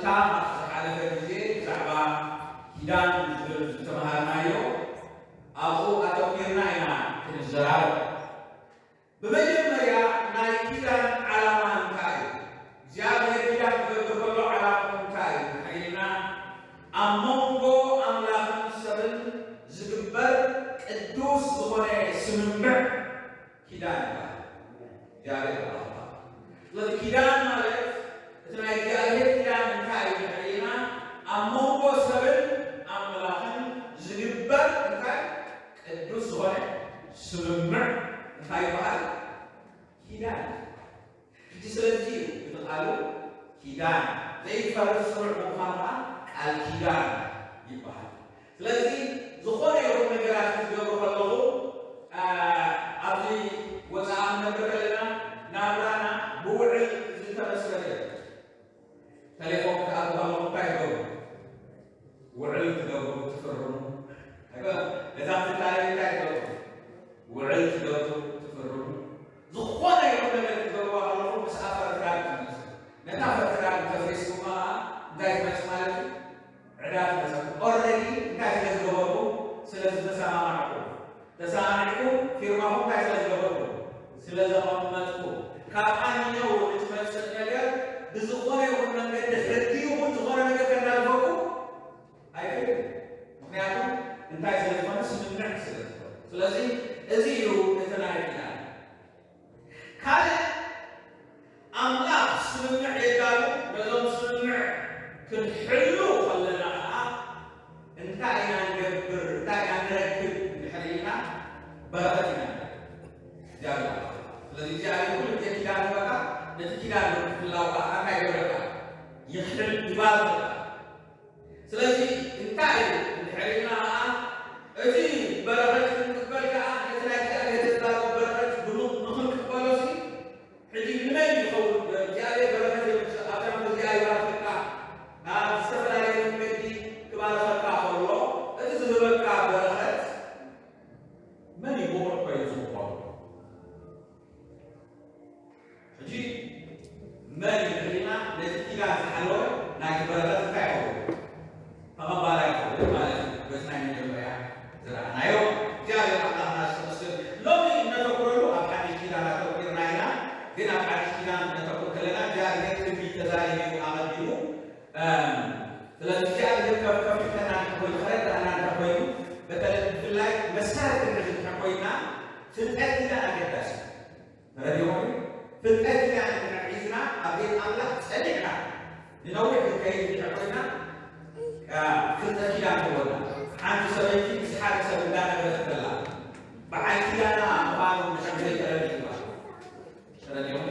ዝሓለፈ ግዜ ብዛዕባ ኪዳን ዝብል ዝተምሃርናዮ ኣብኡ ኣተኲርና ኢና ክንዘራረብ። ብመጀመርያ ናይ ኪዳን ዓላማ እንታይ እዩ? እግዚኣብሔር ኪዳን ክገብር ከሎ ዓላምኡ እንታይ እዩ? ኢልና ኣብ መንጎ ኣምላኽን ሰብን ዝግበር ቅዱስ ዝኾነ ስምምዕ ኪዳን ይበሃል። እግዚኣብሔር ኣምላኽ ይበሃል። ስለዚ ኪዳን ማለት እቲ ናይ እግዚኣብሔር ኪዳን እንታይ እዩ? ኢልና ኣብ መንጎ ሰብን ኣምላኽን ዝግበር እንታይ ቅዱስ ዝኾነ ስምምዕ እንታይ ይበሃል? ኪዳን። ሕጂ ስለዚ እዩ እቲ ቃሉ ኪዳን ዘይፈርስ ስሩዕ ብምዃኑ ከዓ ቃል ኪዳን ይበሃል። ስለዚ ዝኾነ ይኹን ነገራት ክትገብሩ ከለኹ፣ አ፣ ኣብዚ ወፃኣ ንነብር ከለና ናብራና ብውዕል ዝተመስረተ እዩ። ተሌፎን ክትኣቱ ከለኹ እንታይ ትገብሩ? ውዕል ትገብሩ፣ ትፍርሙ። ኣይኮ፣ ገዛ ክትካረዩ እንታይ ትገብሩ? ውዕል ትገብሩ፣ ትፍርሙ። ዝኾነ ይኹን ነገር ክትገብሩ ከለኹ ምስኣ ፈርትራግ ትመፅእ። ነታ ፈርትራግ እንተፍሪስኩማ ከዓ እንታይ ትመፅእ ማለት እዩ? ዕዳ ትመፀኩም። ኦልሬዲ እንታይ ስለ ዝገበርኩም? ስለ ዝተሰማማዕኩም። ተሰማሚዕኩም ፊርማኹም እንታይ ስለ ዝገበርኩም? ስለ ዘቐመጥኩም። ካብ ኣንዮ እትመጽእ ነገር ብዝኾነ ይኹን መንገዲ ሕጊ ይኹን ዝኾነ ነገር ከናግፈኩም ኣይክእልን። ምኽንያቱ እንታይ ስለ ዝኾነ? ስምምዕ ስለ ዝኾነ። ስለዚ እዚ እዩ እቲ ናይ ኪዳን። ካልእ ኣምላኽ ስምምዕ የዳሉ። ነዞም ስምምዕ ክንሕሉ ከለና ኸዓ እንታይ ኢና ንገብር? እንታይ ኢና ንረክብ? እንድሕር ኢልና በረኸት ኢና ንረክብ። እግዚኣብሔር ኣምላኽ። ስለዚ እግዚኣብሔር ኩሉ ግዜ ኪዳን ይህበካ፣ ነቲ ኪዳን ንምሕላው ከዓ እንታይ ይገብረካ? ይሕል፣ ይባርኸካ። ስለዚ እንታይ እዩ እንድሕር ኢልና ኸዓ እቲ በረኸት ክንቅበል ከዓ ነቲ ናይ እግዚኣብሔር ዘዳለዎ በረኸት ብሙ-፣ ንኽንቅበሎ ሲ ሕጂ ንመን ይኸውን? እግዚኣብሔር በረኸት የምጽእ፣ ኣብታ ምድሪ እዚኣ ይባርኸካ፣ ናብ ዝተፈላለየ መንገዲ ክባርኸካ ከሎ፣ እቲ ዝህበካ በረኸት መን እዩ ብቑዕ ኮይኑ ዝቕበሎ? ሕጂ መን እዩ ንሕና ነቲ ኪዳን ዝሓለወ ናይቲ በረኸት እንታይ ይኸውን? ተቐባላይ ይኸውን ማለት እዩ። በቲ ናይ መጀመርያ ዝረኣናዮ እግዚኣብሔር ኣምላኽና ዝተመስገን። ሎሚ እነተኩረሉ ኣብ ሓድሽ ኪዳን ኣተኩርና ኢና። ግን ኣብ ሓድሽ ኪዳን እነተኩር ከለና እግዚኣብሔር ትንቢት ተዛሪቡ እዩ ኣቐዲሙ። እም፣ ስለዚ እግዚኣብሔር ከፍ-፣ ከፊተና እንተኾይኑ፣ ከረዳእና እንተኾይኑ፣ በተለይ ብፍላይ መሰረት እንድሕር ኮይና ፍልጠት ኪዳን ኣገዳሲ እዩ። ተረዲእኹም? ፍልጠት ኪዳን እንድሕር ሒዝና ኣብ ቤት ኣምላኽ ጸኒዕና ንነዊሕ ክንከይድ እንድሕር ኮይና፣ አ፣ ፍልጠት ኪዳን ክህልወና። ሓንቲ ሰበይቲ ምስ ሓደ ሰብ እንዳነበረት ከላ በዓል ኪዳና ምዃኑ እንድሕር ዘይተረዲእዋ፣ ተረዲእኹም?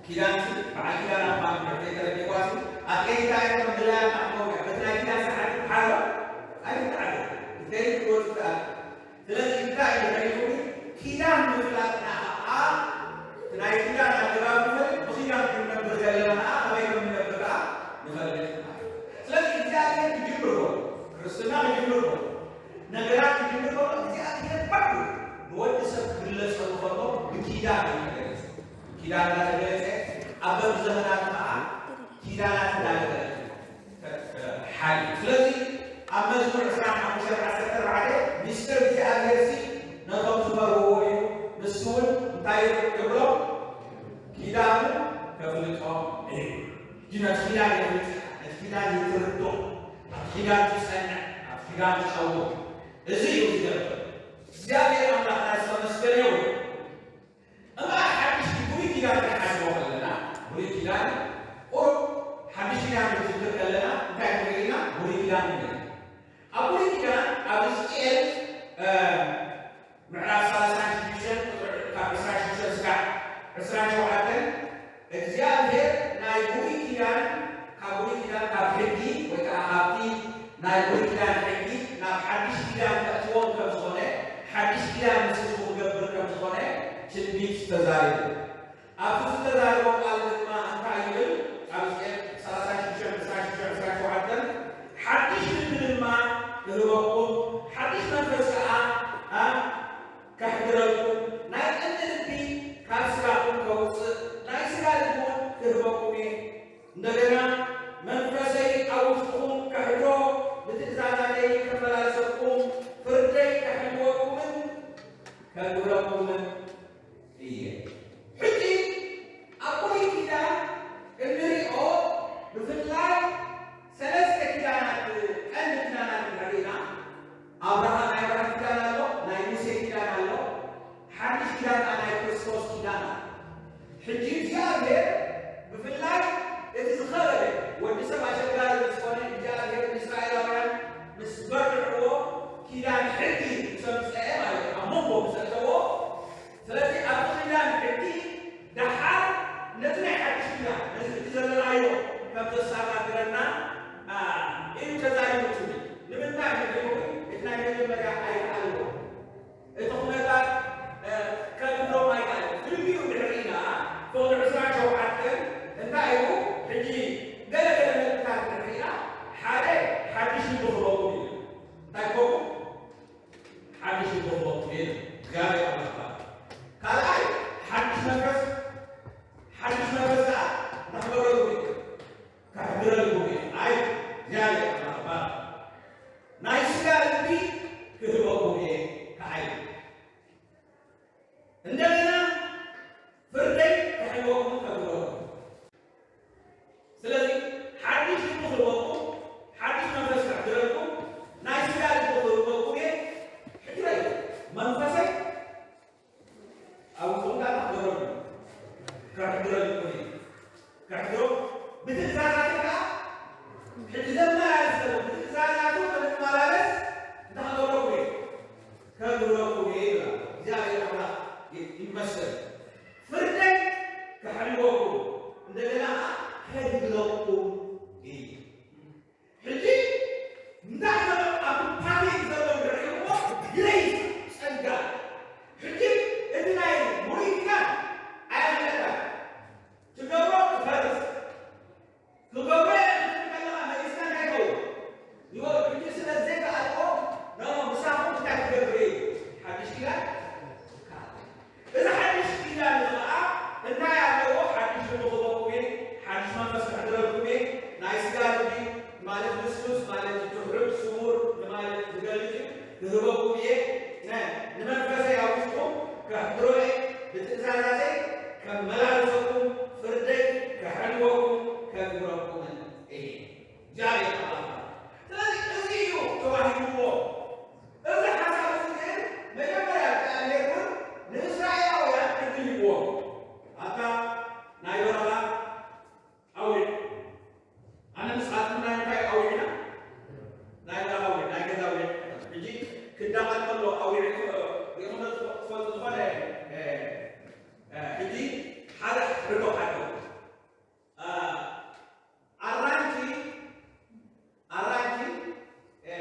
ኪዳንሲ በዓል ኪዳና ምዃኑ እንድሕር ዘይተረዲእዋሲ፣ ኣብ ከይድካ ከም ድላያ ክትከውን እያ። በቲ ናይ ኪዳን ሰዓት ክትሓርባ ኣይትተዓገ። ክትከይድ ክትወጽእ ትኣቱ። ስለዚ እንታይ እዩ ተሪፉኒ? ኪዳን ምፍላጥና ኸዓ፣ እቲ ናይ ኪዳን ኣገባብ ንፈልጥ፣ ብኪዳን ክንነብር ከለና ኸዓ ከመይ ከም ንነብር ኸዓ ንፈልጥ ማለት እዩ። ስለዚ እግዚኣብሔር ክጅምር ከሎ፣ ክርስትና ክጅምር ከሎ፣ ነገራት ክጅምር ከሎ፣ እግዚኣብሔር ባዕሉ ንወዲ ሰብ ክግለጸሉ ከሎ ብኪዳን እዩ ተገለጸ። ኪዳን እናተገለጸ፣ ኣብ በብዘመናት ኸዓ ኪዳናት እናተገለጸ። ሓሊፉ። ስለዚ ኣብ መዝሙር ዕስራን ሓሙሽተን ዓሰርተ ኣርባዕተ ሚስጥር እግዚኣብሔርሲ ነቶም ዝፈርህዎ እዩ፣ ንሱ እውን እንታይ ይብሎ? ኪዳኑ ከፍልጦም እዩ። ሕጂ ነቲ ኪዳን የፍልጥ፣ ነቲ ኪዳን ይትርዶ፣ ኣብቲ ኪዳን ትጸንዕ፣ ኣብቲ ኪዳን ትጸውር። እዚ እዩ ዝገብር። እግዚኣብሔር ኣምላኽና ዝተመስገነ ይሁን። እምበኣር ሓድሽ ብሉይ ኪዳን ክንሓስቦ ከለና፣ ብሉይ ኪዳን ቁሩብ ሓድሽ ኪዳን ክንዝክር ከለና እንታይ ክንርኢ ኢና? ብሉይ ኪዳን ክንርኢ። ኣብ ብሉይ ኪዳን ኣብ ሕዝቅኤል፣ እ፣ ምዕራፍ ሰላሳን ሽዱሽተን ቁጽሪ ካብ ዕስራን ሽዱሽተን ስጋዕ ዕስራን ሸውዓተን እግዚኣብሔር ናይ ብሉይ ኪዳን፣ ካብ ብሉይ ኪዳን፣ ካብ ሕጊ ወይ ከዓ ካብቲ ናይ ብሉይ ኪዳን ሕጊ ናብ ሓድሽ ኪዳን ከእትዎም ከም ዝኾነ፣ ሓድሽ ኪዳን ምስ ህዝቡ ክገብር ከም ዝኾነ ትንቢት ተዛሪቡ። ኣብቲ ዝተዛረቦ ቃል ድማ እንታይ ይብል? ኣብ ሕዝቅኤል ሰላሳን ሽዱሽተን፣ ዕስራን ሽዱሽተን፣ ዕስራን ሸውዓተን፣ ሓድሽ ልቢ ድማ ክህበኩም፣ ሓድሽ መንፈስ ከዓ፣ ኣ፣ ከሕድረልኩም፣ ናይ ቀንዲ ልቢ ካብ ስጋኹም ከውፅእ፣ ናይ ስጋ ልቢ እውን ክህበኩም እየ። እንደገና መንፈሰይ ከግብረኩምን እየ። ሕጂ ኣብ ብሉይ ኪዳን እንሪኦ ብፍላይ ሰለስተ ኪዳናት፣ ቀንዲ ኪዳናት ንሪኢና፣ ኣብርሃም ናይ ኣብርሃም ኪዳን ኣሎ፣ ናይ ሙሴ ኪዳን ኣሎ፣ ሓድሽ ኪዳን ከኣ ናይ ክርስቶስ ኪዳን ኣሎ። ሕጂ እግዚኣብሔር ብፍላይ እቲ ዝኸበደ ወዲ ሰብ ኣሸጋሪ ምስ ኮነ እግዚኣብሔር ንእስራኤላውያን ምስ በርዕዎ ኪዳን ሕጊ ምስ ኣምፀአ ማለት እዩ። ኣብ መንጎ ምስ ኣእተዎ፣ ስለዚ ኣብቲ ኪዳን ሕጊ ደሓር ነቲ ናይ ሓድሽ ኪዳን ነዚ ሕጂ ዘለናዮ ከም ዘሰጋግረና እዩ ተዛሪቡ ትብል። ንምንታይ ምድሪ እቲ ናይ መጀመርያ ኣይከኣልዎ እቲ ኩነታት ከግብሮም ኣይከኣልን። ፍልሚኡ ድሕሪና ፍቕዲ ዕስራን ሸውዓተን እንታይ እዩ? ሕጂ ገለ ገለ ነጥብታት ድሕሪና ሓደ ሓድሽ ልቢ ክበኩም እዩ። እንታይ ክበኩም? ሓድሽ ልቢ ክበኩም እዩ። እግዚኣብሔር ኣምላኽ ይባረክ። ካልኣይ ሓድሽ መንፈስ፣ ሓድሽ መንፈስ ከዓ ንክገብረልኩም እዩ። ከሕድረልኩም እዩ። ኣይ እግዚኣብሔር ኣምላኽ ይባረክ። ናይ ስጋ ልቢ ክህበኩም እየ ከዓይ እንደገና ፍርደይ ክሕልወኩም ከግብረኩም። ስለዚ ሓድሽ ልቢ ክህበኩም፣ ሓድሽ መንፈስ ከሕድረልኩም፣ ናይ ስጋ ልቢ ክህበኩም እየ። ሕድረይ መንፈሰይ ኣብ ውስጥኩም ከኣ ክሕድረልኩም እየ። ከሕድሮ ብትእዛዛት ከኣ ሕጂ ዘመላለስ ዘሎ ብትእዛዛቱ ክንመላለስ እንታይ ክገብረኩም እየ? ከግብረኩም እየ ይብላ። እግዚኣብሔር ኣምላኽ ይመስገን። ፍርደይ ከሕልወኩም እንደገና ከኣ ከግብረኩም እየ። ሕጂ እንታይ ዘሎ ኣብቲ ፓኬጅ ዘሎ ንሪእዎ ግሬስ ጸጋ። ሕጂ እቲ ናይ ብሉይ ኪዳን ኣየምለጠን። ትገብሮ ትፈርስ። ክገብሮ እየ ክትብል ከለኻ መሊስካ እንታይ ይኸውን? ይወ-፣ ሕጂ ስለ ዘይከኣልዎ፣ ኖ፣ ምሳኹም እንታይ ክገብር እየ? ሓድሽ ኪዳን ክከኣል። እዚ ሓድሽ ኪዳን እዚ ኸዓ እንታይ ኣለዎ? ሓድሽ ልቢ ክህበኩም እየ፣ ሓድሽ መንፈስ ከሕድረልኩም እየ፣ ናይ ስጋ ልቢ ማለት ልስሉስ ማለት ትሑት ስሙር ንማለት ዝገልጽ እዩ፣ ክህበኩም እየ፣ ነ-፣ ንመንፈሰይ ኣብ ውሽጥኩም ከሕድሮ እየ፣ ብትእዛዛተይ ከመላልሰኩም፣ ፍርደይ ከሕልወኩም ከግብረኩምን እየ። እግዚኣብሔር ኣምላኽ። ስለዚ እዚ እዩ ተዋሂብዎ። እዚ ሓሳብ እዚ ግን መጀመርያ እግዚኣብሔር እውን ንእስራኤላውያን ዕድል ሂብዎም። ኣታ ናይ በረኻ ኣውሊዕ፣ ኣነ ንስኻትኩም ናይ እንታይ ኣውሊዕ ኢና? ናይ በረኻ ኣውሊዕ፣ ናይ ገዛ ኣውሊዕ። ሕጂ ክዳቐል ከሎ ኣውሊዕ ሪኢኹም ዶ ትፈልጡ? ዝኾነ፣ እ፣ እ፣ ሕጂ ሓደ ሕቶ ሓቶ። እ፣ ኣራንቺ፣ ኣራንቺ፣ እ፣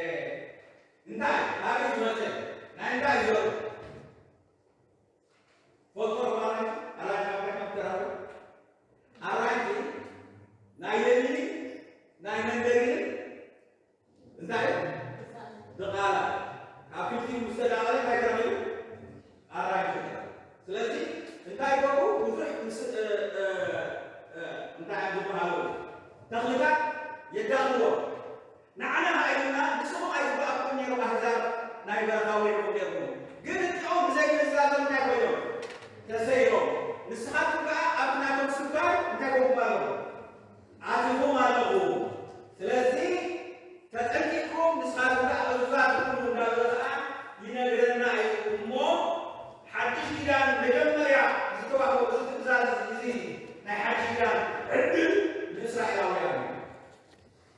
እንታይ? ካበይ ዝመጸ? ናይ እንታይ ዘሩ? ፎቶር ኣራንቺ፣ ኣራንቺ ኣብ ከተማ ትራሩ። ኣራንቺ ናይ ለሚኒ፣ ናይ መንደሪኒ፣ እንታይ? ድቓላ። ካብ ክልቲኡ ምስ ተዳቐለ እንታይ ክረኽብ እዩ? ኣራንቺ ይረኽብ። ስለዚ እንታይ ይገብሩ? ብዙሕ ምስ፣ እ፣ እ፣ እ፣ እንታይ እዮም ዝበሃሉ? ተኽልታት የዳኽልዎም። ንዓና ኸኣ ኢሉና፣ ንስኹም ኣይግብኣኩምን ነይሩ ኣህዛብ ናይ በረኻ ውዒኹም ነይርኩም። ግን እቲኦም ብዘይ ምእዛዞም እንታይ ኮይኖም? ተሰይሮም። ንስኻትኩም ከኣ ኣብቲ ናቶም ስባር እንታይ ኮንኩም ኣለኹም? ኣቲኹም ኣለኹም። ስለዚ ተጠንቂቕኩም ንስኻትኩም ከኣ እዙዛት ኩኑ እንዳበለ ኸኣ ይነግረና እዩ። እሞ ሓድሽ ኪዳን መጀመርያ ዝተዋህቦ እዚ ትእዛዝ እዚ ናይ ሓድሽ ኪዳን ዕድል ንእስራኤላውያን እዩ።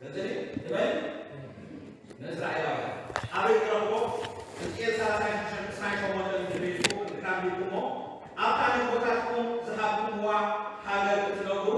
ግልፂ ድዩ? ንመን? ንእስራኤላውያን። ኣበይ ትረኽቦ? ሕዝቅኤል ሰላሳ ሽዱሽተ ዕስራን ሸሞንተን እንተሪኢኹም፣ እንተ ኣንቢብኩሞ፣ ኣብታ ነቦታትኩም ዝሃብኩምዋ ሃገር ክትነብሩ፣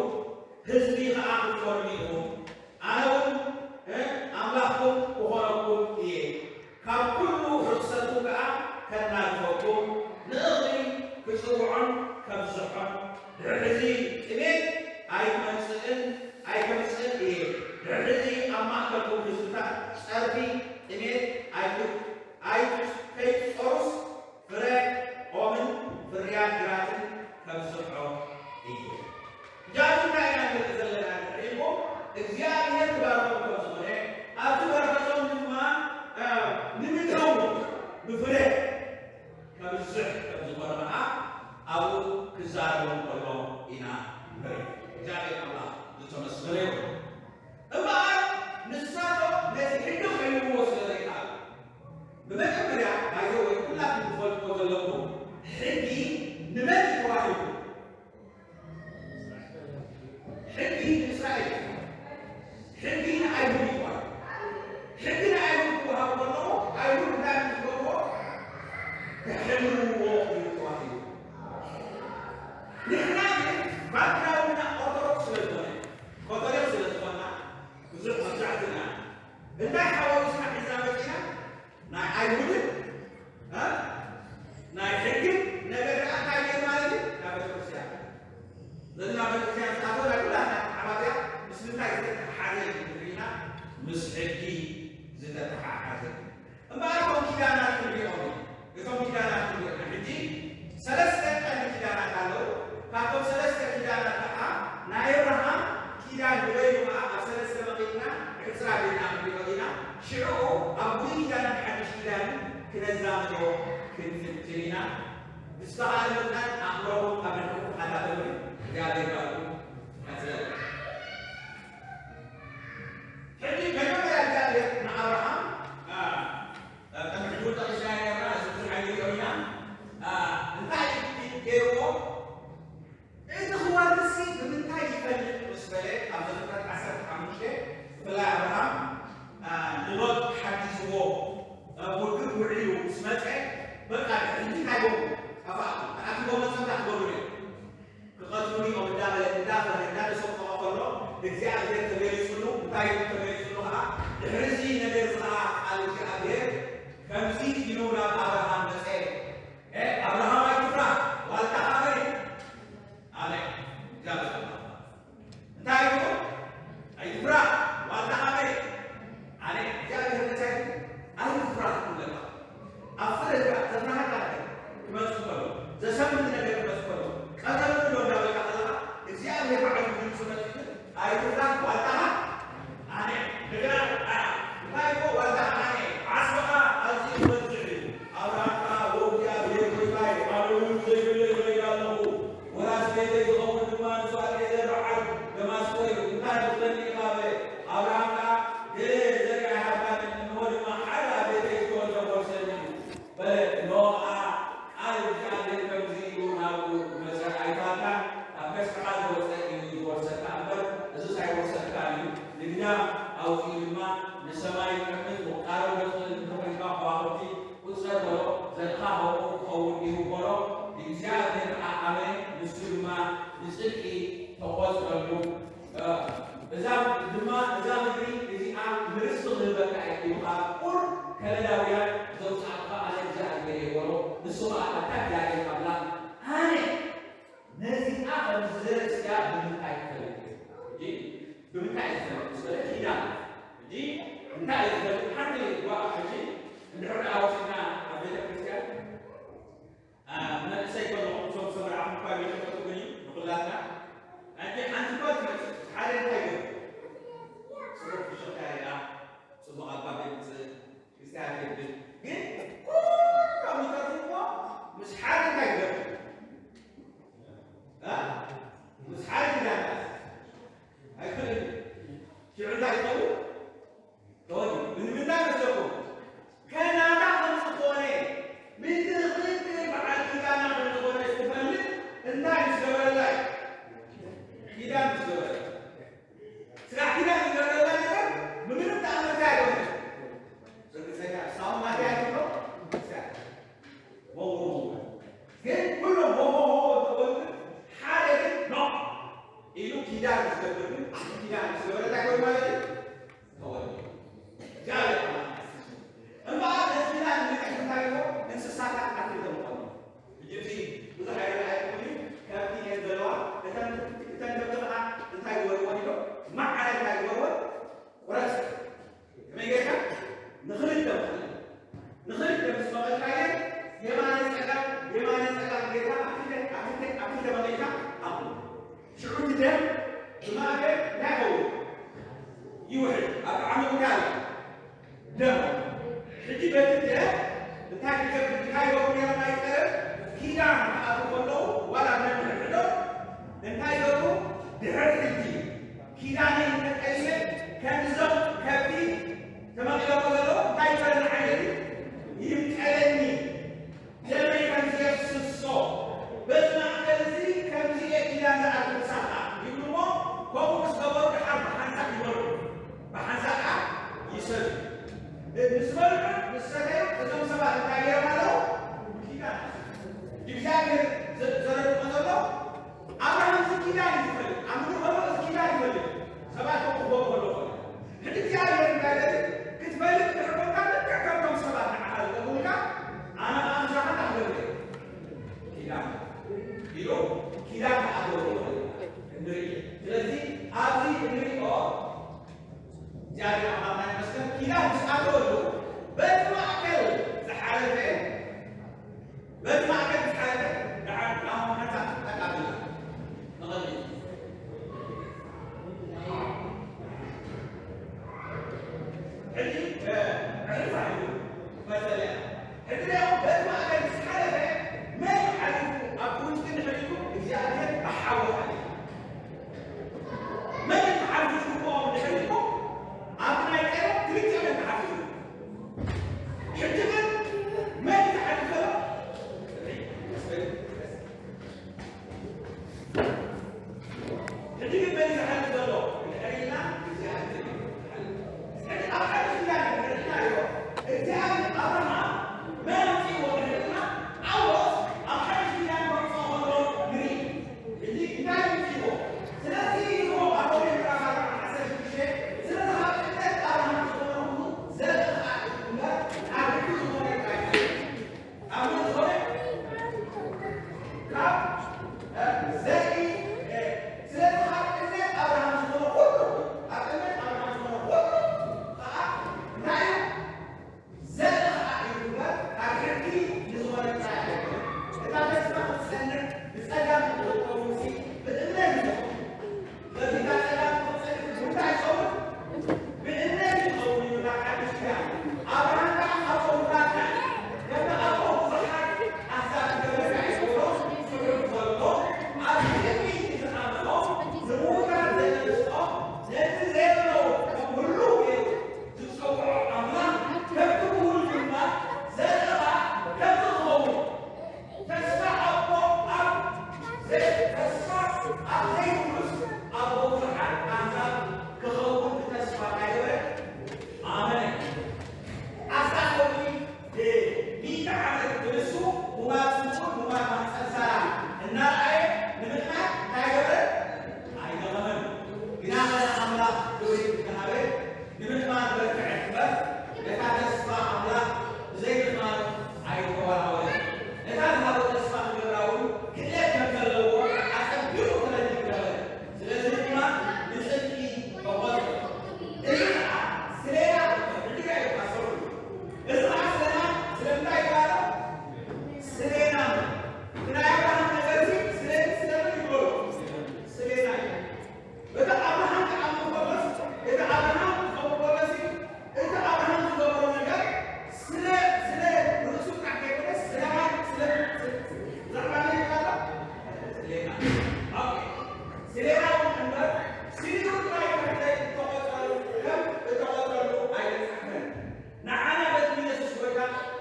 እንታይ ዝተተሓሓዘ እዩ እንተኢልና፣ ምስ ሕጊ ዝተተሓሓዘ። እምበኣር እቶም ኪዳናት ክንሪኦም ኢና። እቶም ኪዳናት ክንሪኦም ኢና። ሕጂ ሰለስተ ቀንዲ ኪዳናት ኣለዉ። ካብቶም ሰለስተ ኪዳናት ከዓ ናይ ኣብርሃም ኪዳን ንበይኑ ከዓ ኣብ ሰለስተ መቒልና ብሕጽር ኣቢልና ክንሪኦ ኢና። ሽዑ ኣብ ብሉይ ኪዳንን ሓድሽ ኪዳንን ክነዛምዶ ክንፍትን ኢና። ብዝተኻእለ መጠን ኣእምሮኹም ኣብ ነንሕድሕድኩም ኣታተሉ። እግዚኣብሔር ባርኩም። ሕጂ መጀመርያ እግዚኣብሔር ንኣብርሃም፣ አ፣ አ፣ ከም ሕጂ እውን ጠቒስናዮ ነርና፣ እዚ ብዙሕ ኣይንሪኦ ኢና። አ፣ እንታይ እዩ ገይርዎ? እቲ ክወርስሲ ብምንታይ ይፈልጥ ምስ በለ፣ ኣብ ዘፍጥረት ዓሰርተ ሓሙሽተ ብፍላይ ኣብርሃም፣ አ፣ ንሎጥ ሓጊዝዎ፣ አ፣ ውግእ ውዒሉ ምስ መጸ፣ በቃ ድሕሪ እንታይ ገቡ? ጠፋእኩም። ተኣኪቦም መጸ እንታይ ክገብሩ እዮም? ክቐትሉኒ እዮም እንዳበለ፣ እንዳፈረ፣ እንዳተሰቆቐ ከሎ፣ እግዚኣብሔር ተገሊጹሉ። እንታይ ኢሉ ተገሊጹሉ ኸዓ? ድሕሪ እዚ ነገር እዚ ኸዓ ቃል እግዚኣብሔር ከምዚ ኢሉ ናብ ኣብርሃም መጸ። "ኤ፣ ኣብርሃም ኣይትፍራህ፣ ዋልታኻ መን እዩ?" ኣነ እግዚኣብሔር ኣምላኽ። እንታይ ኢሉ? "ኣይትፍራህ፣ ዋልታኻ መን እዩ?" ኣነ እግዚኣብሔር መጸ። ኣይትፍራህ ትብለካ። ኣብ ፍርህካ፣ ዘፍርሃካ ነገር ክመጽእ ከሎ፣ ዘሰምት ነገር ክመጽእ ከሎ፣ ቀተልኒ ዶ እንዳበልካ ከለኻ፣ እግዚኣብሔር ባዕሉ ድምፁ መጺኡ፣ "ኣይትፍራህ፣ ዋልታኻ ኣነ እየ። እንደገና፣ አ፣ እንታይ እኮ ዋልታኻ ኣነ እየ። ዓስብኻ ኣዝዩ ዝበዝሕ እዩ። ኣብርሃም ከኣ፣ 'ወእግዚኣብሔር ጐይታየ፣ ኣነ እውን ብዘይብለይ እኸይድ ኣለኹ። ወራሲ ቤተይ ዝኸውን ድማ ንሱ ኣልዔዘር በዓል ደማስቆ እዩ። እንታይ ክትደሊ ኢኻ?' በለ። ኣብርሃም ከኣ፣ 'ገለ ዘርኢ ኣይሃብካንን፣ እንሆ ድማ ሓደ ኣብ ቤተይ ዝተወልደ ክወርሰኒ እዩ። በለ። እንሆ ኸዓ ቃል እግዚኣብሔር ከምዚ ኢሉ ናብኡ መጸ፣ ኣይፋልካን፣ ካብ ከስብኻ ዝወጸ እዩ ዝወርሰካ እምበር፣ እዝስ ኣይወርሰካን እዩ። ንግዳም ኣውጺኡ ድማ ንሰማይ ይጠምት፣ ምቑጻሮም ገጹ እንተኾይንካ ከዋኽብቲ ቁጸር በሎ፣ ዘርእኻ ከምኡ ክኸውን እዩ በሎ። እግዚኣብሔር ከኣ ኣመነ፣ ንሱ ድማ ንጽድቂ ተቖጽረሉ። እዛ ድማ፣ እዛ ምድሪ እዚኣ ንርስቲ ክህበካ እየ ኢሉ ኻብ ኡር ከለዳውያን ዘውፅኣካ ኣነ እግዚኣብሔር እየ በሎ። ንሱ ኸዓ ኣታ እግዚኣብሔር ኣምላኽ ኣነ ነዚኣ ከም ዝዘርእስያ ብምንታይ ትፈልጥ? ሕጂ ብምንታይ እዩ ዝፈልጥ? ምስ በለ ኪዳን። ሕጂ እንታይ እዩ ዝፈልጥ? ሓንቲ ጓል ሕጂ እንድሕር ደኣ ወሲድና ኣብ ቤተ ክርስቲያን አ፣ መንእሰይ ከለኹም፣ እቶም ዝተመርዓኹም እኳ ይፈልጡ ግን እዩ፣ ንኹላትና። ሕጂ ሓንቲ ጓል ትመጽእ፣ ሓደ እንታይ ይገብር? ጽቡቕ ፍሽኽታ የርእያ፣ ጽቡቕ ኣልባብ የምጽእ፣ ክስታይ የብል። ግን ኩሎም ይተርፉ እሞ፣ ምስ ሓደ እንታይ ይገብር? አ? ምስ ሓደ ኪዳን ኣይክእልን እዩ። ሽዑ እንታይ ይኸውን? ተወዲ፣ ንምንታይ መስለኩም? ከናታ ከም ዝኾነ፣ ምትኽትል በዓል ኪዳና ከም ዝኾነ ትፈልጥ እንታይ ምስ ገበረላ እዩ? ኪዳን ምስ ገበረላ። ስራሕ ኪዳን ዝገበረላ ነገር ብምንም ተኣምር እንታይ ኣይኮነን። ርግጸኛ፣ ሳውን ማትያ ይብሎ፣ መው፣ መው፣ መው። ግን ኩሎም ሆ፣ ሆ፣ ሆ፣ ሆ፣ ተበሉ ግን ሓደ ግን ኖ ኢሉ ኪዳን ዝገብር ግን ኪዳን ዝገበረ እንታይ ኮይኑ ማለት እዩ? ተወልደ። እግዚኣብሔር ኣምላኽ ይመስገን። እምበኣር ነዚ ኪዳን ንምልክት እንታይ ይብሎ? እንስሳታት ኣትሒዞም ይኾኑ። ሕጂ እዚ ብዙሕ ኣይረኣየኩምን እዩ። ከብቲ እየን ዘለዋ። እተን፣ እተን ከብቲ ኸዓ እንታይ ግበርወን ኢሎ? ማዕረ እንታይ ግበርወን? ቁረጽ። ከመይ ጌርካ? ንኽልተ መኽሊ። ንኽልተ ምስ መቐልካየን፣ የማነ ጸጋም፣ የማነ ጸጋም ጌርካ ኣብ ክልተ፣ ኣብ ክልተ፣ ኣብ ክልተ መቒልካ ኣቑም። ሽዑ እቲ ደም ብማእከል እንታይ ይኸውን? ይውሕድ። ኣብ ዓሚቑ እንታይ ኣሎ? ደም። ሕጂ በቲ ደም እንታይ ክገብር፣ እንታይ ይገብሩ ነይሮም? ናይ ቀደም ኪዳን ክኣትዉ ከለዉ፣ ዋላ ነንሕድሕዶም እንታይ ይገብሩ? ድሕሪ ሕጂ ኪዳነይ እንተጠሊመ፣ ከምዞም ከብቲ ተመቒሎሞ ዘለዉ እንታይ ይግበረኒ? ዓይነይ ይምቀለኒ፣ ደመይ ከምዚ የፍስሶ፣ በዚ ማእከል እዚ ከምዚ እየ ኪዳን ዝኣቱ ምሳኻ ይብሉ እሞ፣ ከምኡ ምስ ገበሩ ደሓር ብሓንሳእ ይበልዑ፣ ብሓንሳእ ከዓ ይሰትዩ። ምስ በልዑ፣ ምስ ሰተዩ፣ እዞም ሰባት እንታይ ገይሮም ኣለዉ? ኪዳን። እግዚኣብሔር ዘ-፣ ዘረድኦ ዘሎ ኣብርሃም እዚ ኪዳን እዩ ዝፈልጥ። ኣብ ምድሪ ከሎ እዚ ኪዳን ይፈልጥ። ሰባት ከምኡ ክገብሩ ከለዉ ከሎ። ሕጂ እግዚኣብሔር እንታይ ይብል? ክትፈልጥ እንድሕር ኮንካ ልክዕ ከምቶም ሰባት ንዓኻ ዝገብሩልካ፣ ኣነ ኸዓ ምሳኻ እንታይ ክገብር እየ? ኪዳን ኢሉ ኪዳን ክኣትወሉ ንርኢ። ስለዚ ኣብዚ እንሪኦ ኪዳን ምስኣተወሉ በቲ ማእከል ዝሓለፈ በቲ ማእከል ዝሓለፈ ደሓር ናሆም ሓንሳብ ጠቃሚና ንቐድሚት። ሕጂ ሕልፋ እዩ መሰለያ ሕጂ ሪኦም በቲ ማእከል ዝሓለፈ መን ሓሊፉ ኣብቲ ውሽጢ ንሕሪቱ እግዚኣብሔር ብሓዊ ሓሊፉ መን ተሓልፉ ዝግብኦም ንሕሪቱ ኣብቲ ናይ ቀደም ክልቲኦም ተሓፊዙ ሕጂ ግን መን ተሓሊፈ ሕጂ ግን መን ዝሓልፍ ዘሎ ንሕሪና እግዚኣብሔር ኣብ ሓድሽ ኪዳን ንሕሪና ዮ እግዚኣብሔር ኣብርሃም መን ኣምፅእዎ ንሕሪና ጳውሎስ ኣብ ሓድሽ ኪዳን ከምፅኦ ከሎ ንርኢ እዚ እንታይ ይምፅዎ ስለዚ ይሞ ኣብ ሮሜ ምዕራፍ ኣርባዕተ ዓሰርተ ሽዱሽተ ስለዚ ካብ እምነት ኣብርሃም ዝኾነ ኩሉ ዘርኢ ከዓ እምበር ኣብ ሕጊ ዝኾነ ጥራይ ካብ መን ዝኾነ ካብ ዘርኢ ስለዚ ካብ እምነት ኣብርሃም ዝኾነ ኩሉ ካብ እምነት ኣብርሃም ዝኾነ ኩሉ ከዓ እንታይ እዩ ዘርኢ ከዓ እዩ እምበር ካብ ሕጊ ንዝኾነ ጥራይ ኣይኮነን። እታ ተስፋ ክትጸንዕ ብጸጋ ክትረከቡ ሙሴ ብእምነት እዩ ዝኾነ። ስለዚ እታ ጸጋ ክትጸንዕ ብምንታይ ይኸውን? ብእምነት እዩ ዝኸውን እዩ ናብ ሓድሽ ኪዳን። ኣብርሃም ከዓ ካብቶም ናትና ከም ኣቦ ብዙሓት ኣሕዛብ ክገብረካ እዩ ዝብሎ ጽሑፍ ዘሎ ኣብ ትንቢት ዝኣመኖ ንምዉታት ዘነስኦ ነቲ ዘየለዎ ከም ህሉው ገይሩ ዝጸውዖ ኣምላኽ ከምቲ ምዉት ድማ ዘረባ ከምቲ ክኸውን ተስፋ ኣቦ ኣብ ተስፋ ኣብ ዘይብሉስ ኣቦ ብዙሓት ኣሕዛብ ክኸውን ብተስፋ ኣይገበረ ኣመነ። ኣስታት ሎሚ ሚእቲ ዓመት ንሱ ሙማት ስምኡን ሙማት ማሕፀን ሳራ እናረኣየ ንምእማን እንታይ ገበረ? ኣይደኸመን። ግና ኸነ ኣምላኽ ክብሪ እናሃበ ንምእማን በርትዐ እምበር ነታ ተስፋ ኣምላኽ ብዘይ ምእማን ኣይተወራወረን። ነታ ዝሃቦ ተስፋ ክገብራ እውን ክእለት ከም ዘለዎ ኣጸቢቑ ተረዲኡ ነበረ። ስለዚ ድማ ንጽድቂ ተቖጽረ። እዚ ኸዓ ስሌና ሕድጋ እዩ ኣሰሩ። እዚ ኸዓ ስለና ስለምንታይ ይባሎ? ስሌና እቲ ናይ ኣብርሃም ነገር እዚ ስለዚ ስለምን ይበሎ? ስሌና እዩ። እቲ ኣብርሃም ክኣምን ከሎስ እቲ ኣብርሃም ክኸውን ከሎስ እቲ ኣብርሃም ዝገበሮ ነገር ስለ ስለ ርእሱ ጥራሕ ከይኮነስ ስለ ማን ስለ ብዛዕባ መን ይባሎ? ስሌና። ኦኬ ስሌና እውን እምበር ስሊኡ ጥራይ ከም ዘይተቆጸሩ ከም እተቆጸሩ ኣይተጻሕፈን። ንዓና በቲ ኢየሱስ ጎይታ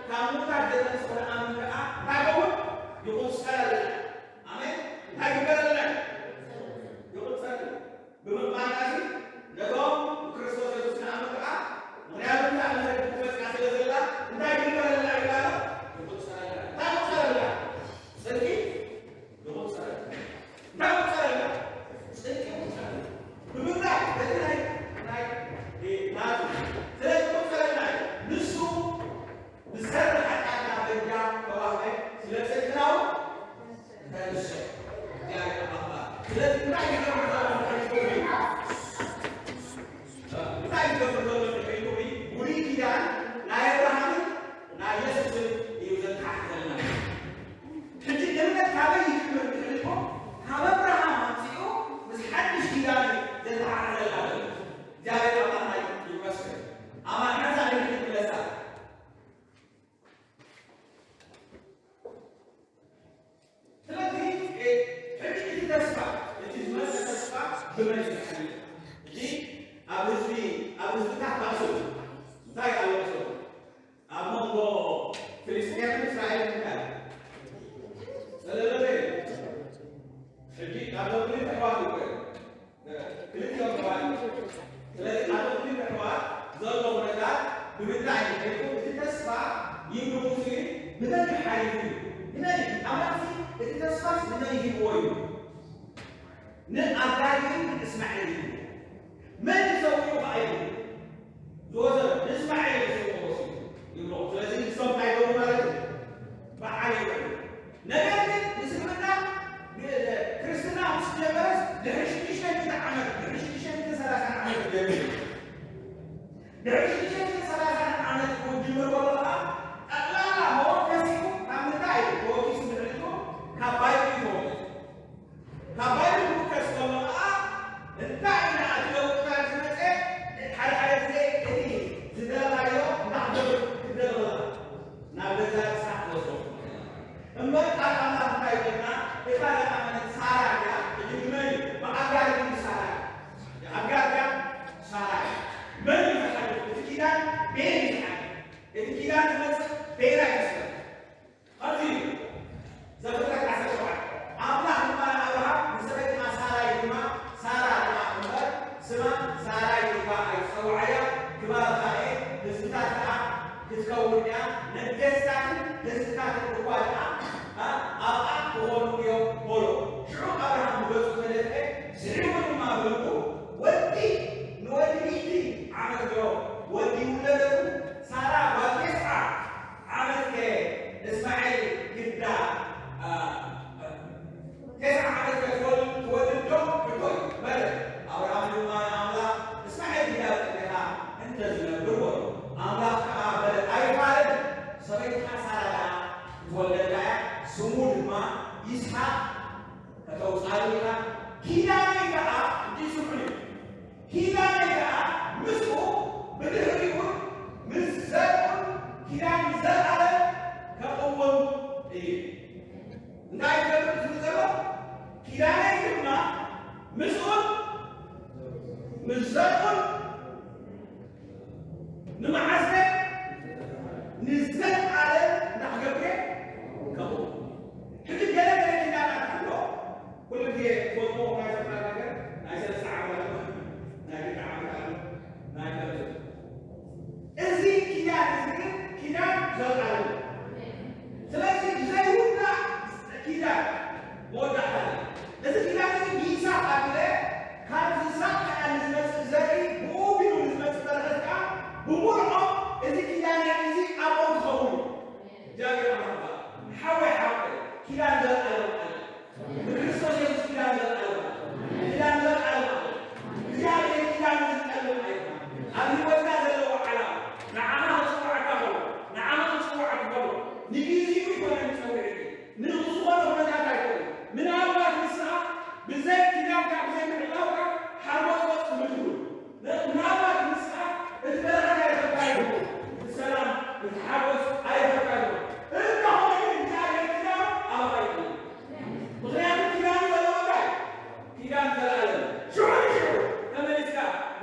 ካብ ምውታት ዘተንስኦ ንኣምን ከኣ እንታይ ኸውን? ይቑጸረልና። ኣሜን። እንታይ ይግበረልና? ይቑጸረልና። ብምእማንና እዚ ነቶም ብክርስቶስ የሱስ ንኣምን ከኣ ምኽንያቱ እታ ምህረት ክትመጽእ ስለ ዘላ እንታይ ይግበረልና ይባሎ? ይቑጸረልና። እንታይ ይቑጸረልና? ጽድቂ ይቑጸረልና። እንታይ ይቑጸረልና? ጽድቂ ይቑጸረልና። ብምንታይ? በቲ ናይ ናይ ናቱ ስለዚ ይቑጸረልና እዩ። ንሱ ብሰሪ ሓጢኣትና በጃ ተዋህበ፣ ስለ ጽድቅና እውን ተንስኦ። እግዚኣብሔር ኣምላኽ። ስለዚ እንታይ ይገብር ዘሎ ንሕልፉ እዩ? እንታይ ይገብር ዘሎ ንሕልፉ እዩ? ብሉይ ኪዳን ናይ ኣብርሃምን ናይ የሱስን እዩ ዘተሓሕዘልና። ሕጂ እምነት ካበይ ይጅምር ንሕልፉ? ካብ ኣብርሃም ኣምጺኡ ምስ ሓድሽ ኪዳን እዩ ዘተሓሕዘልና ዘሎ። እግዚኣብሔር ኣምላኽና ይመስገን። ኣማን ሓንሳእ ንድሕሪት ክመለሳ። ስለዚ ሕጂ እቲ ተስፋ እቲ ዝመፀ ተስፋ ብመን ይሓልፍ? ሕጂ ኣብ ህዝቢ ኣብ ህዝብታት ተኣሰሩ እንታይ ኣለቅሰሩ ኣብ መንጎ ፍልስጥኤምን እስራኤልን እንታይ ጸለለለ ሕጂ ኣብ ክልተ ኣሕዋት ይውዕል ክልቲኦም ኣሕዋት ስለዚ ኣብ ክልተ ኣሕዋት ዘሎ ኩነታት ብምንታይ ይሕልፉ እቲ ተስፋ ይብሉ ሙሴ ንመን ይሓልፉ እዩ ንመን እዩ ኣምላኽሲ እቲ ተስፋስ ንመን ይህብዎ እዩ ንኣጋር እዩ ንእስማኤል ይህብዎ መን ይሰውኡ ከኣ ይብሉ ዝወሰዱ ንእስማኤል ዝሰውዎ ወሲዱ ይብሎ ስለዚ ንሶም እንታይ ይገብሩ ማለት እዩ በዓል ይውዕሉ ነገር ግን ምስልምና ክርስትና ምስ ጀመረስ ድሕሪ ሽዱሽተ ሚእቲ ዓመት ድሕሪ ሽዱሽተ ሚእቲ ሰላሳ ዓመት ጀሚሩ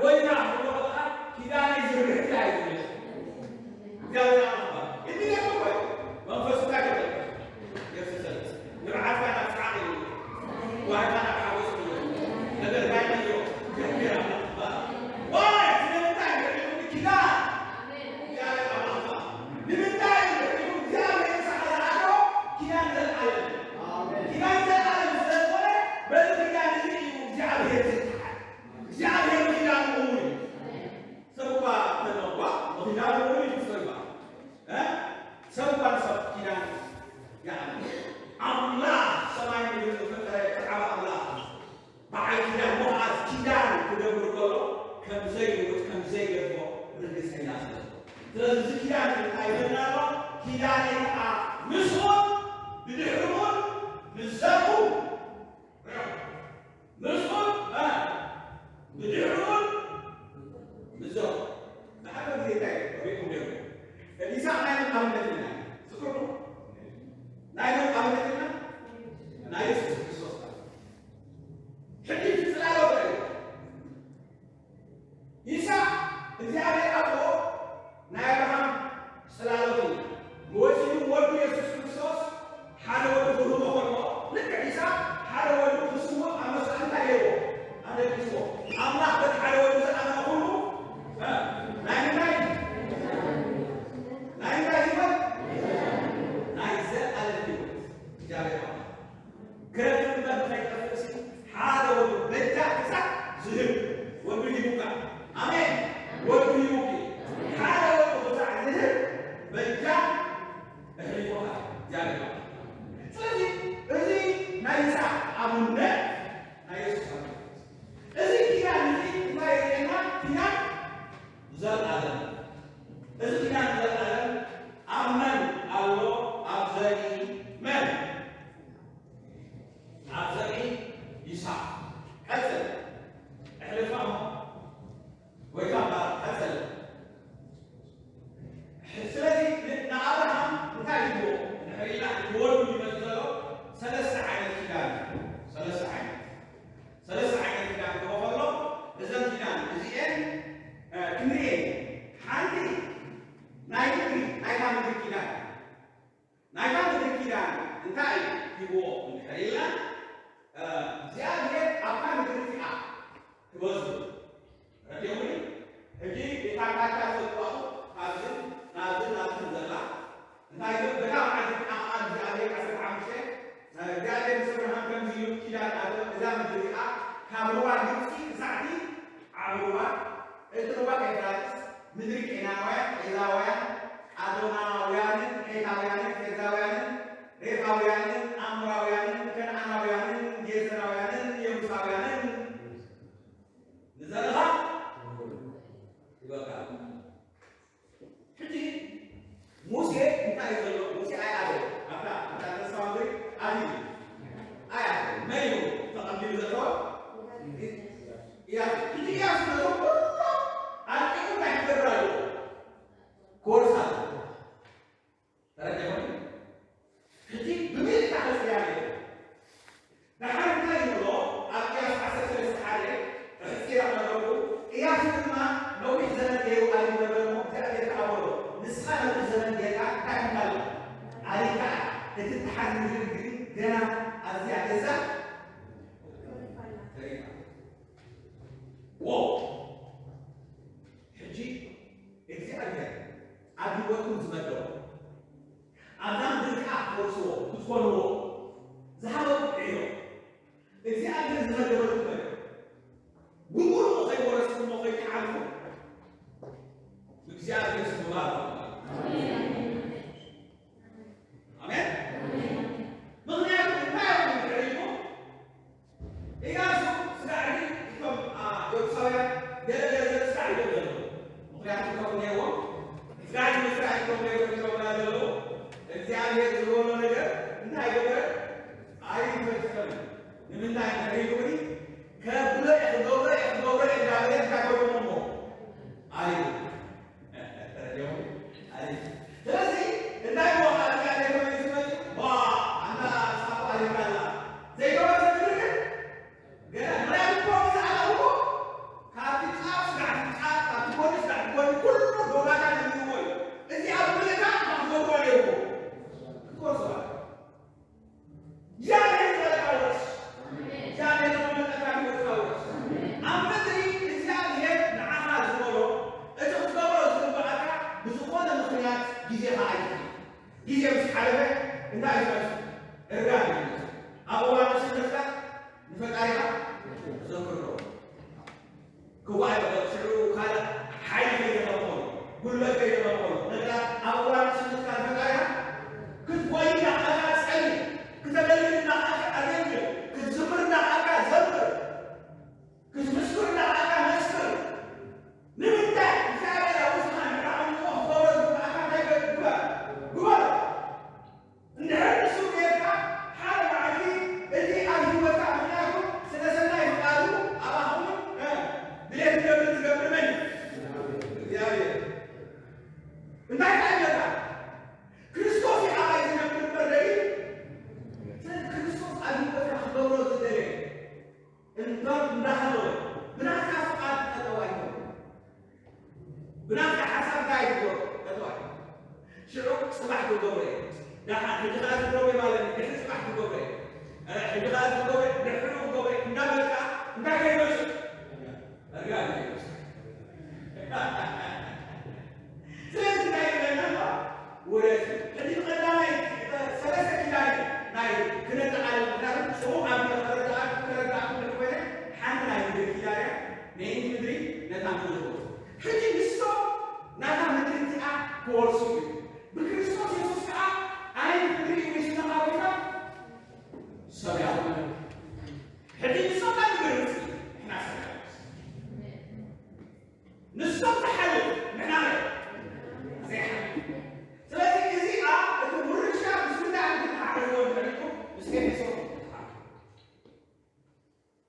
ጎይታ ክትብሎ ከለኻ ኪዳነይ ዝርግሕቲ ኣዩ ዝብል። እግዚኣብሔር ኣምላኽ ይባርክ። እቲ ነገር እኮ እዩ። መንፈሱ እንታይ ገበረ? የፍስሰልስ። ንብዓትካ ናብ ሰዓት እዩ። ዋይታ ናብ ሓጎስ እዩ። ነገር ጋይና እዩ። እግዚኣብሔር ኣምላኽ ይባርክ። ዋይ፣ ስለምንታይ? ርኢኹም ኪዳን። እግዚኣብሔር ኣምላኽ ይባርክ። ንምንታይ? ርኢኹም እግዚኣብሔር ንስኻ ዝኣተዎ ኪዳን ዘለዓለም። ኪዳን ዘለዓለም ስለ ዝኾነ በዚ ኪዳን እዚ እዩ እግዚኣብሔር ዝተሓል። እግዚኣብሔር ኪዳኑ እሙን እዩ። ሰብ እኳ እንተሎ፣ ዋ፣ ኪዳኑ እሙን እዩ፣ ሰብ እኳ፣ እ? ሰብ እኳ ንሰብ ኪዳን ይኣምን። ኣምላኽ ሰማይ ምድሪ ዝፈጠረ እቲ ዓቢ ኣምላኽ በዓል ኪዳን፣ መውዓዝ ኪዳን ክገብር ከሎ ከም ዘይልውጥ፣ ከም ዘይገድፎ ርግጸኛ ስለ ዝኾነ። ስለዚ እዚ ኪዳን እንታይ ይብለና ኣሎ? ኪዳነይ ከዓ ምስኡን ብድሕርኡን ምስ ዘርኡ ምስኡን፣ እ፣ ብድሕርኡን ምስኡ። ንሓደ ግዜ እንታይ ሪእኩም ነይሩ? ኢሳቅ ናይ መን ኣብነት ኢና? ዝክርኩም? ናይ መን ኣብነት ኢና? ናይ የሱስ ክርስቶስ። ሕጂ እቲ ጽላሎት ርኣዩ። ይስሐቅ እግዚኣብሔር ኣብኡ ናይ ኣብርሃም ጽላሎት እዩ። ወሲዱ ወዱ የሱስ ክርስቶስ ሓደ ወዱ ክህቦ ከሎ፣ ልክዕ ይስሐቅ ሓደ ወዱ ክስውእ ኣብ መስዋእቲ እንታይ ገይርዎ? ኣደቂስዎ። ኣምላኽ በቲ ሓደ ወዱ ዝኣመነ ኩሉ፣ እ፣ ናይ ምንታይ? ናይ ምንታይ ህይወት? ናይ ዘለኣለም ህይወት። እግዚኣብሔር ኣምላኽ ክረክብ እምበር ንኸይጠፍእሲ ሓደ ወዱ በጃ ክሳዕ ዝህብ ወዱ ሂቡካ። ኣሜን። ወዱ ሂቡኪ። ሓደ ወዱ ክሳዕ ዝህብ በጃ ኣሕሊፉ ሃበ። እግዚኣብሔር ኣምላኽ። ስለዚ እዚ ናይ ይስሐቅ ኣብነት ናይ የሱስ ኣብነት። እዚ ኪዳን እዚ እንታይ የርእየና? ኪዳን ዘለኣለም። እዚ ኪዳን ዘለኣለም ኣብ መን ኣሎ? ኣብ ዘርኢ መን? ኣብ ዘርኢ ይስሐቅ። ቀጽል። ኣሕልፋ እሞ ጎይታ እምበኣር ቀጽል። ስለዚ ን-፣ ንኣብርሃም እንታይ ይብሎ? ንሕሪና ንወዱ ይመጽእ ዘሎ ሰለስተ ዓይነት ኪዳን እዩ። ሰለስተ ዓይነት። ሰለስተ ዓይነት ኪዳን ክህቦ ከሎ፣ እዘን ኪዳን እዚኤን፣ እ፣ ክንርእየን። ሓንቲ ናይ ምድሪ፣ ናይታ ምድሪ ኪዳን። ናይታ ምድሪ ኪዳን እንታይ ሂብዎ እንድሕር ኢልና፣ እ፣ እግዚኣብሔር ኣብታ ምድሪ እቲኣ ክበዝሑ። ረዲኦምኒ? ሕጂ እታ ካርታ ትፈልጥዋ፣ ካብዝን ናብዝን ናብዝን ዘላ፣ እንታይ ኢሉ? በታ መዓልቲ እቲኣ ቃል እግዚኣብሔር ዓሰርተ ሓሙሽተ፣ እግዚኣብሔር ምስ ኣብርሃም ከምዚ ኢሉ ኪዳን ኣተወ፣ እዛ ምድሪ እቲኣ ካብ ሩባ ግብጺ ክሳዕቲ ዓቢ ሩባ፣ እቲ ሩባ ኤፍራጥስ፣ ምድሪ ቄናናውያን፣ ቄዛውያን፣ ኣዶናውያንን ሔታውያንን ፌርዛውያንን ሬፋውያንን ኣሞራውያንን ከነዓናውያንን ጌርጌሳውያንን የቡሳውያንን ንዘርኻ ይበካ። ሕጂ ሙሴ እንታይ እዩ ዘሎ? ሙሴ ኣይኣተወ። ኣብታ፣ ኣብታ ተስፋ ምድሪ ኣትዩ። ኣይኣተወ። መን እዩ ተቐቢሉ ዘእተወ? እያሱ። ሕጂ እያሱ ነዞም ኩሎም ኣርቂቑ እንታይ ክገብር ኣለዎ? ክወርሳ ኣለዎ። ተረዲእኹም? ሕጂ ብመይልካ ሕዝቅያ ነይሩ። ደሓር እንታይ ይብሎ? ኣብ ኢያሱ ዓሰርተ ሰለስተ ሓደ ሕዝቅኤል ኣቕረበሉ። ኢያሱ ድማ ነዊሕ ዘመን ገይሩ ኣልዩ ነበር እሞ፣ እግዚኣብሔር ከኣ በሎ፣ ንስኻ ነዊሕ ዘመን ጌርካ እንታይ ኮንካ ኣለኻ? ኣሊካ። እቲ እትሓዝ ምድሪ ግን ገና ኣዝያ ገዛ ተሪፋ። ዎ! ሕጂ እግዚኣብሔር ኣብ ህይወትኩም ዝመደቦ፣ ኣብዛ ምድሪ ከኣ ክትወርስዎ፣ ክትኮንዎ ዝሃበኩም ዕዮ፣ እግዚኣብሔር ዝመደበልኩም ዕዮ፣ ብሙሉኡ ከይወረስኩሞ ከይትሓልፉ፣ እግዚኣብሔር ስሙ ይባረኽ። ኣሜን። ምኽንያቱ እንታይ እዮም ዝዕልሙ? ኢያሱ ስጋዕ ሕጂ እቶም፣ አ፣ የቡሳውያን ገለ ገለ ስጋዕ ኢሎም ዘለዉ። ምኽንያቱ እቶም ነይዎም ስጋዕ ሕጂ ስጋዕ ኢሎም ነይዎም ኢሎም እና ዘለዉ። እግዚኣብሔር ዝበሎ ነገር እንታይ ገበረ? ኣይፈጸመን። ንምንታይ እንድሕር ኢሉኒ? ከብሎ እየ፣ ክገብሮ እየ፣ ክገብሮ እየ እንዳበለ እንታይ ኮይኖም እሞ? ኣይ። ተረዲኦም? ኣይ። ስለዚ እንታይ እሞ ካብ እግዚኣብሔር ተመሊሱ መጺኡ? ዋ፣ ኣንታ ንስኻ እኮ ኣሊምካ ኣለኻ። ዘይተወርሰ ምድሪ ግን ገና ምኽንያቱ እኮ ብዛዕባ እኮ ካብቲ ጫፍ ብናትካ ሓሳብ እንታይ ትገብሮ? ተተዋሂ። ሽዑ ጽባሕ ክገብሮ እየ። ደሓን፣ ሕጂ ኸኣ ክገብሮ እየ ማለት እዩ። ድሕሪ ጽባሕ ክገብሮ እየ። እ፣ ሕጂ ኸኣ ክገብሮ እየ። ድሕሪ ክገብሮ እየ። እንዳበልካ እንታይ ከይመጽእ? ኣርጋ ከይመጽእ። ስለዚ እንታይ ይብለና ኣሎ? ውረድ። ሕጂ እቲ ቀዳማይ፣ ሰለስተ ኪዳን ናይ ክነጠቓልል፣ ምክንያቱ ጽቡቕ ኣቢለ ከረድኣ-፣ ከረድኣኩም እንድሕር ኮይነ፣ ሓንቲ ናይ ምድሪ ኪዳን እያ፣ ነይቲ ምድሪ ነታ ምድሪ ክወስድ። ሕጂ ንሶም ናታ ምድሪ እቲኣ ክወርሱ እዩ። ብክርስቶስ የሱስ ከኣ ኣየነይቲ ምድሪ እዩ ወሪስና ካብ ኢልና? ሰማያዊ። ሕጂ ንሶም ናይ ምድሪ ርዝቂ፣ ንሕና ሰማያዊ። ንሶም ዝሓልፍ፣ ንሕና ኸ ዘይሓልፍ። ስለዚ እዚኣ እቲ ውርሻ ምስ ምንታይ ኣንተተሓሕዝዎ እንድሕር ኢልኩም፣ ምስ ኤፌሶን ተተሓሕዙ።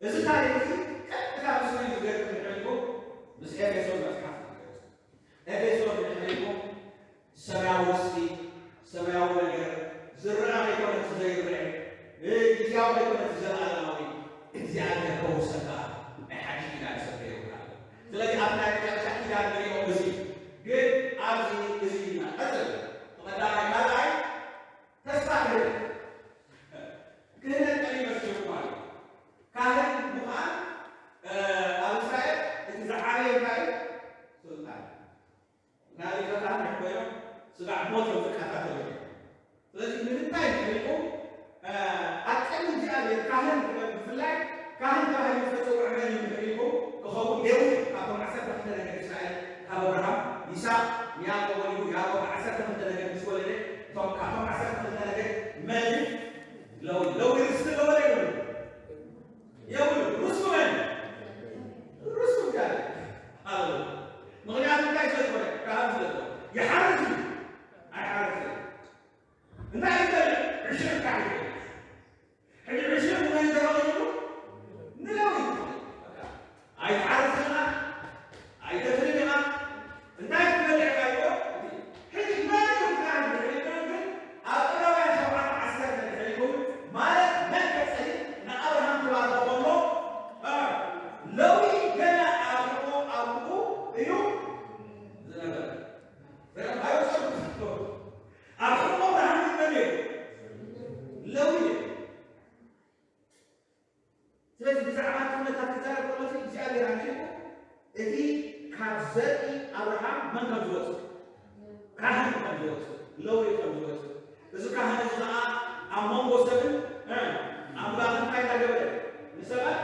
እዚ ታሪኽ እዚ ቀጥታ ምስ መን እዩ ዝገጥም እንድሕር ኢልኩም፣ ምስ ኤፌሶን መጽሓፍ እዩ ዝገጥም። ኤፌሶን እንድሕር ኢልኩም፣ ሰማያዊ ርስቲ፣ ሰማያዊ ነገር፣ ዝረኣ ዘይኮነ እቲ ዘይረአ፣ እ፣ ግዝያዊ ዘይኮነ እቲ ዘለኣለማዊ፣ እግዚኣብሔር ከውርሰካ ናይ ሓድሽ ኪዳን ሰብ ገይሩካ ኣሎ። ስለዚ ኣብቲ ናይ መጨረሻ ኪዳን ንሪኦ እዚ፣ ግን ኣብዚ እዚ ኢና። ቀጽል። ቀዳማይ፣ ካልኣይ፣ ተስፋ ክህነት። ክህነት ቀሊል መስለኩም ኣሎ። ካህን ምዃን፣ እ፣ ኣብ እስራኤል እቲ ዝዓበየ እንታይ እዩ? ስልጣን። ምክንያቱ ኢልካ ካህን ኮይኖም ስጋዕ ሞት እዮም ዝከታተሉ። ስለዚ ንምንታይ እንድሕር ኢልኩም፣ እ፣ ኣብ ቅድሚ እግዚኣብሔር ካህን ክበ-፣ ብፍላይ ካህን ተባሂሉ ዝተጸውዐ መን እዩ እንድሕር ኢልኩም፣ ክኸውን ሌዊ እዩ። ካብቶም ዓሰርተ ክልተ ነገድ እስራኤል፣ ካብ ኣብርሃም፣ ይስሐቅ፣ ንያዕቆብ ወሊዱ፣ ያዕቆብ ዓሰርተ ክልተ ነገድ ምስ ወለደ፣ እቶም ካብቶም ዓሰርተ ክልተ ነገድ መን እዩ? ሌዊ። ሌዊ ርስቲ ኣለዎ ዶ የብሉን? የብሉን። ርስቱ መን? ርስቱ እግዚኣብሔር። ሃሌሉያ። ምኽንያቱ እንታይ ስለ ዝኾነ? ካህን ስለ ዝኾነ። ይሓርስ እዩ። ኣይሓርስን። እንታይ ይበልዕ? ዕሽር ጥራሕ ይበልዕ። ሕጂ ዕሽር ንመን ተረኺቡ? ንሌዊ። ኣይትሓርስን ኢኻ፣ ኣይተፍርን ኢኻ፣ እንታይ ክትበልዕ ኢኻ ይብሎ? ሕጂ መን እዩ ክዳን ድሕሪትና ግን ኣብ ዕብራውያን ሸውዓተ ዓሰርተ ድሕሪኩም ማለት መን ቀጸሊ ንኣብርሃም ክባርኾ ከሎ፣ እ፣ ሌዊ ገና ኣብ ሕቖ ኣቡኡ እዩ ዝነበረ። ዘረባዮ ጸጉ ኣብ ሕቖ ኣብርሃም መን እዩ? ሌዊ እዩ። ስለዚ ብዛዕባ እቲ ኩነታት ክዛረብ ከሎ፣ እዚ እግዚኣብሔር ኣምሲልዎ፣ እቲ ካብ ዘርኢ ኣብርሃም መን ከም ዝወፅእ? ካህን ከም ዝወፅእ፣ ሌዊ ከም ዝወፅእ። እዚ ካህን እዚ ኸዓ ኣብ መንጎ ሰብን፣ እ፣ ኣምላኽን እንታይ እናገበረ? ንሰባት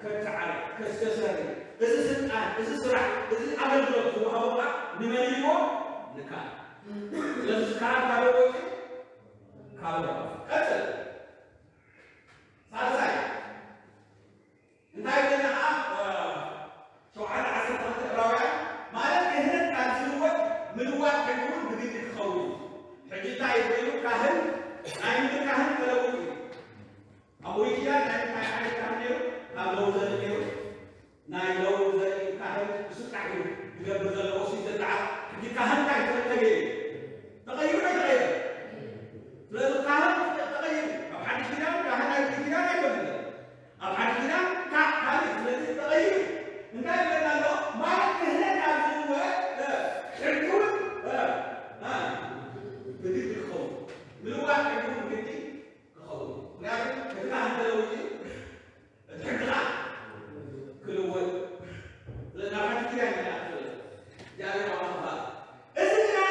ከትዓል፣ ከስተሰሪ። እዚ ስልጣን፣ እዚ ስራሕ፣ እዚ ኣገልግሎት ዝወሃቦ ኸዓ ንመን ኢልዎ? ንካህን። ስለዚ እዚ ካህን ካብ ወፂኡ? ካብ ሌዊ። ቀፅል። ሳልሳይ፣ እንታይ ይብለና ኸዓ፣ እ፣ ሸውዓተ ዓሰርተ ክልተ ዕብራውያን፣ ማለት ክህነት ካብ ዝልወጥ ምልዋጥ ሕጊ እውን ብግዲ ክኸውን እዩ። ሕጂ እንታይ ይብሉ? ካህን፣ ናይ ምድሪ ካህን ተለዊጡ እዩ። ኣብ ብሉይ ኪዳን ናይ እንታይ ዓይነት ካህን ነይሩ? ካብ ሌዊ ዘርኢ ነይሩ። ናይ ሌዊ ዘርኢ ካህን እሱ ጥራሕ እዩ ዝገብር ዘለዎ፣ እሱ ይዘለዓል። ሕጂ ካህን እንታይ ክብል ተገይሩ? ተቐይሩ ዶ ተቐይረ? ስለዚ ካህን ተቐይሩ። ኣብ ሓድሽ ኪዳን ካህን ናይ ብሉይ ኪዳን ኣይኮነን። ኣብ ሓድሽ ኪዳን ካ-፣ ካልእ፣ ስለዚ ተቐይሩ። እንታይ ይብለና ኣሎ? ማለት ክህነት ካብ ዝልወጥ፣ እ፣ ሕጊ እውን፣ እ፣ እ፣ ብግዲ ክኸውን። ምልዋጥ ሕጊ እውን ብግዲ ክኸውን። ምክንያቱ እቲ ካህን ተለዊጡ እዩ፣ እቲ ሕጊ ከዓ ክልወጥ። ስለዚ ናብ ሓድሽ ኪዳን ኢና ንኣቱ ዘለና። እግዚኣብሔር ኣምላኽ ይባረክ። እዚ ግና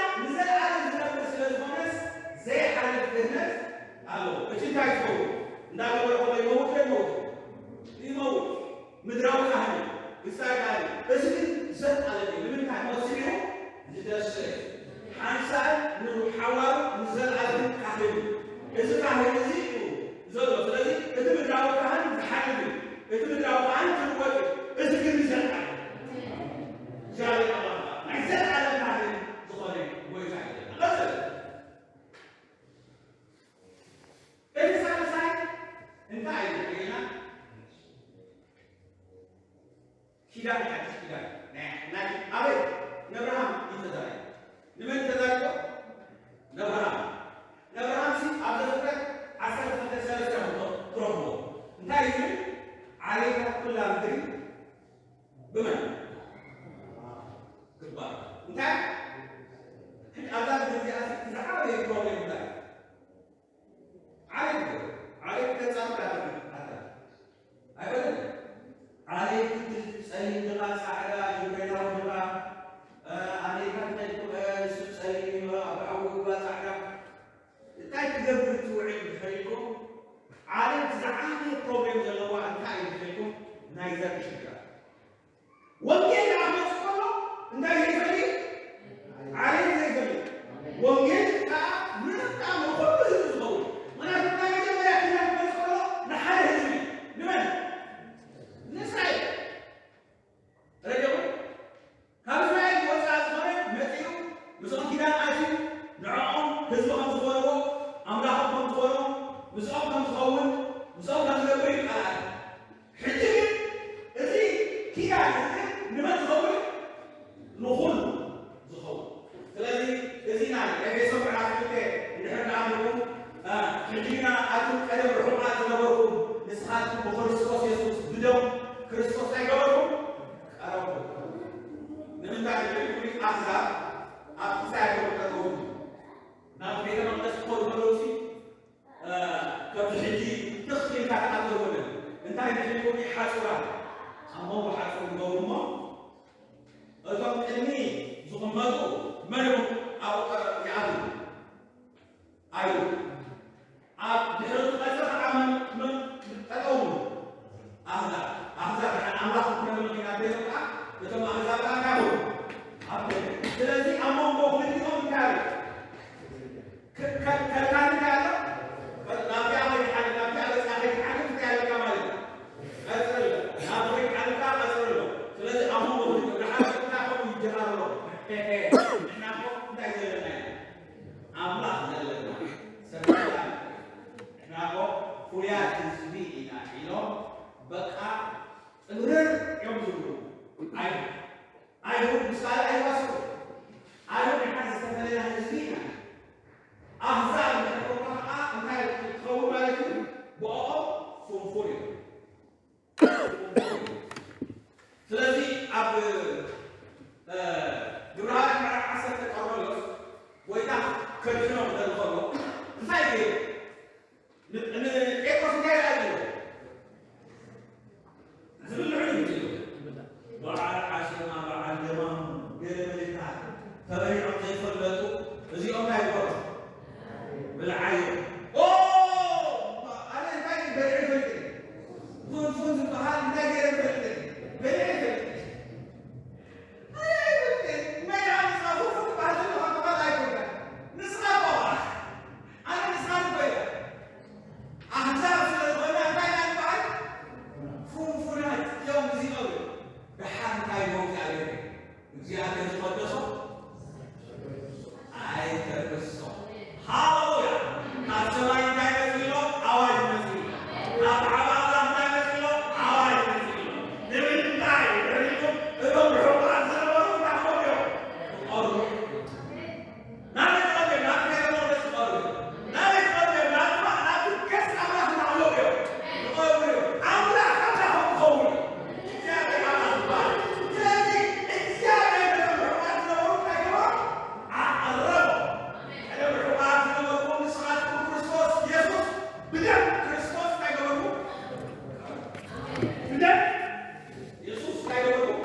ክኸውን ምስኦም ከም ዝገብር እዩ ቃል ኣለ። ሕጂ ግን እዚ ኪዳን እዚ ግን ንመን ዝኸውን? ንኹሉ ዝኸውን። ስለዚ እዚ ናይ ኤፌሶን ምዕራፍ ክልተ እንድሕር ንኣንብቡ፣ እ፣ ሕጂ ግና ኣቱም ቀደም ርሑቓት ዝነበርኩም ንስኻትኩም ብክርስቶስ የሱስ ብደም ክርስቶስ እንታይ ገበርኩም? ቀረብኩም። ንምንታይ? ልዕሊ ኩሉ ኣህዛብ ኣብ ክሳይ ሃገሩ ጠጠው ኢሉ ናብ ቤተ መቕደስ ክኸዱ ከለውሲ ከምዚ ሕጂ ትኽ ኢልካ ትኣትዎ የብሉን። እንታይ ድሕሪኡ ሓጹራት ኣብ መንጎ ሓጹር ይገብሩ እሞ እቶም ቅድሚ ዝቕመጡ መን ኣብኡ ይኣትዉ? ኣይሁድ። ኣብ ድሕሪ እቲ ቀጽሪ ከዓ መን መን ጠጠው ይብሉ? ኣህዛብ። ኣህዛብ ንሓን ኣምላኽ ክኮነ ምኽንያት ዘይብሉ ከዓ እቶም ኣህዛብ ከዓ እንታይ ይብሉ? ኣብ ስለዚ ኣብ መንጎ ክልቲኦም እንታይ ኣሎ? ከልካሊ እንታይ ኣሎ? ናብዚኣ ከይትሓልፍ፣ ናብዚኣ ገጽካ ከይትሓልፍ እንታይ ኣለካ ማለት እዩ? ቀጽሪ ኣሎ። ናብዚ ከይትሓልፍ ከዓ ቀጽሪ ኣሎ። ስለዚ ኣብ መንጎ ክልቲኦም ደሓር እንታይ ከምኡ ይጀሃር ኣሎ? ንሕና እኮ እንታይ ዘለና ኢና? ኣምላኽ ዘለና። ሰብኣዊ ንሕና እኮ ፍሉያት ህዝቢ ኢና ኢሎም በቃ ጥብርር እዮም ዝብሉ። ኣይ ኣይሁድ ምስ ካልእ ኣይዋስኡ። ኣይሁድ ንሓ ዝተፈለና ህዝቢ ኢና። ኣህዛብ እንተኾንካ ከዓ እንታይ ትኸውን ማለት እዩ? ብኦም ፍንፉን እዩ። ስለዚ ኣብ ግብረ ሃዋርያት ምዕራፍ ዓሰርተ ቆርኔሌዎስ ጎይታ ከድሕኖም ከሎ እንታይ ገይሩ? ንጴጥሮስ እንታይ ደኣ ኢልዎ? ዝብልዑ ይብሉ። በዓል ዓሸማ፣ በዓል ደማሙ፣ ገለ ምልክታት ተበሊዖም ዘይፈለጡ እዚኦም እንታይ ይበሉ? ብልዓዮ። ኦ፣ ኣነ እንታይ በሊዐ ይፈልጥ? ፉንፉን ዝበሃል እንታይ ገይረ ይፈልጥ? በሊዐ ይፈልጥ? ኣነ ኣይፈልጥን። መን ኣምጻኹ ክትበሃል ዘለኻ ክበሃል ኣይኮንካን። ንስኻ እኮ ኢኻ። ኣነ ንስኻ እኮ ኢኻ። ኣህዛብ ስለ ዝኾንና እንታይ ኢና ንበሃል? ፍንፉናት እዮም እዚኦም። ደሓር እንታይ ይብሎ እግዚኣብሔር? እግዚኣብሔር ዝቐደሶ ኣይተርክሶ። ሃሌሉያ! ካብ ሰማይ እንታይ መጺእሎ? ኣዋጅ መጺእሎ። ካብ ዓባላ እንታይ መጺእሎ? ኣዋጅ መጺእሎ። ንምንታይ? ድሕሪኡ እቶም ርሑቓት ዝነበሩ እንታይ ክኾኑ እዮም? ክቐርቡ። ናበይ ክቐርቡ እዮም? ናብ ቤተ መቕደስ ክቐርቡ እዮም። ናበይ ክቐርቡ እዮም? ናብ፣ ናብቲ ገጽ ኣምላኽ ክቕረቡ እዮም። ክቐርቡ እዮም። ኣምላኽ ኣምላኾም ክኸውን እዩ። እግዚኣብሔር ኣምላኽ ይበሃል። ስለዚ እግዚኣብሔር ነቶም ርሑቓት ዝነበሩ እንታይ ገበሮም? ኣቐረቦም። ቀደም ርሑቓት ዝነበርኩም ንስኻትኩም ክርስቶስ የሱስ ብደም ክርስቶስ እንታይ ገበርኩም? ብደም የሱስ እንታይ ገበርኩም?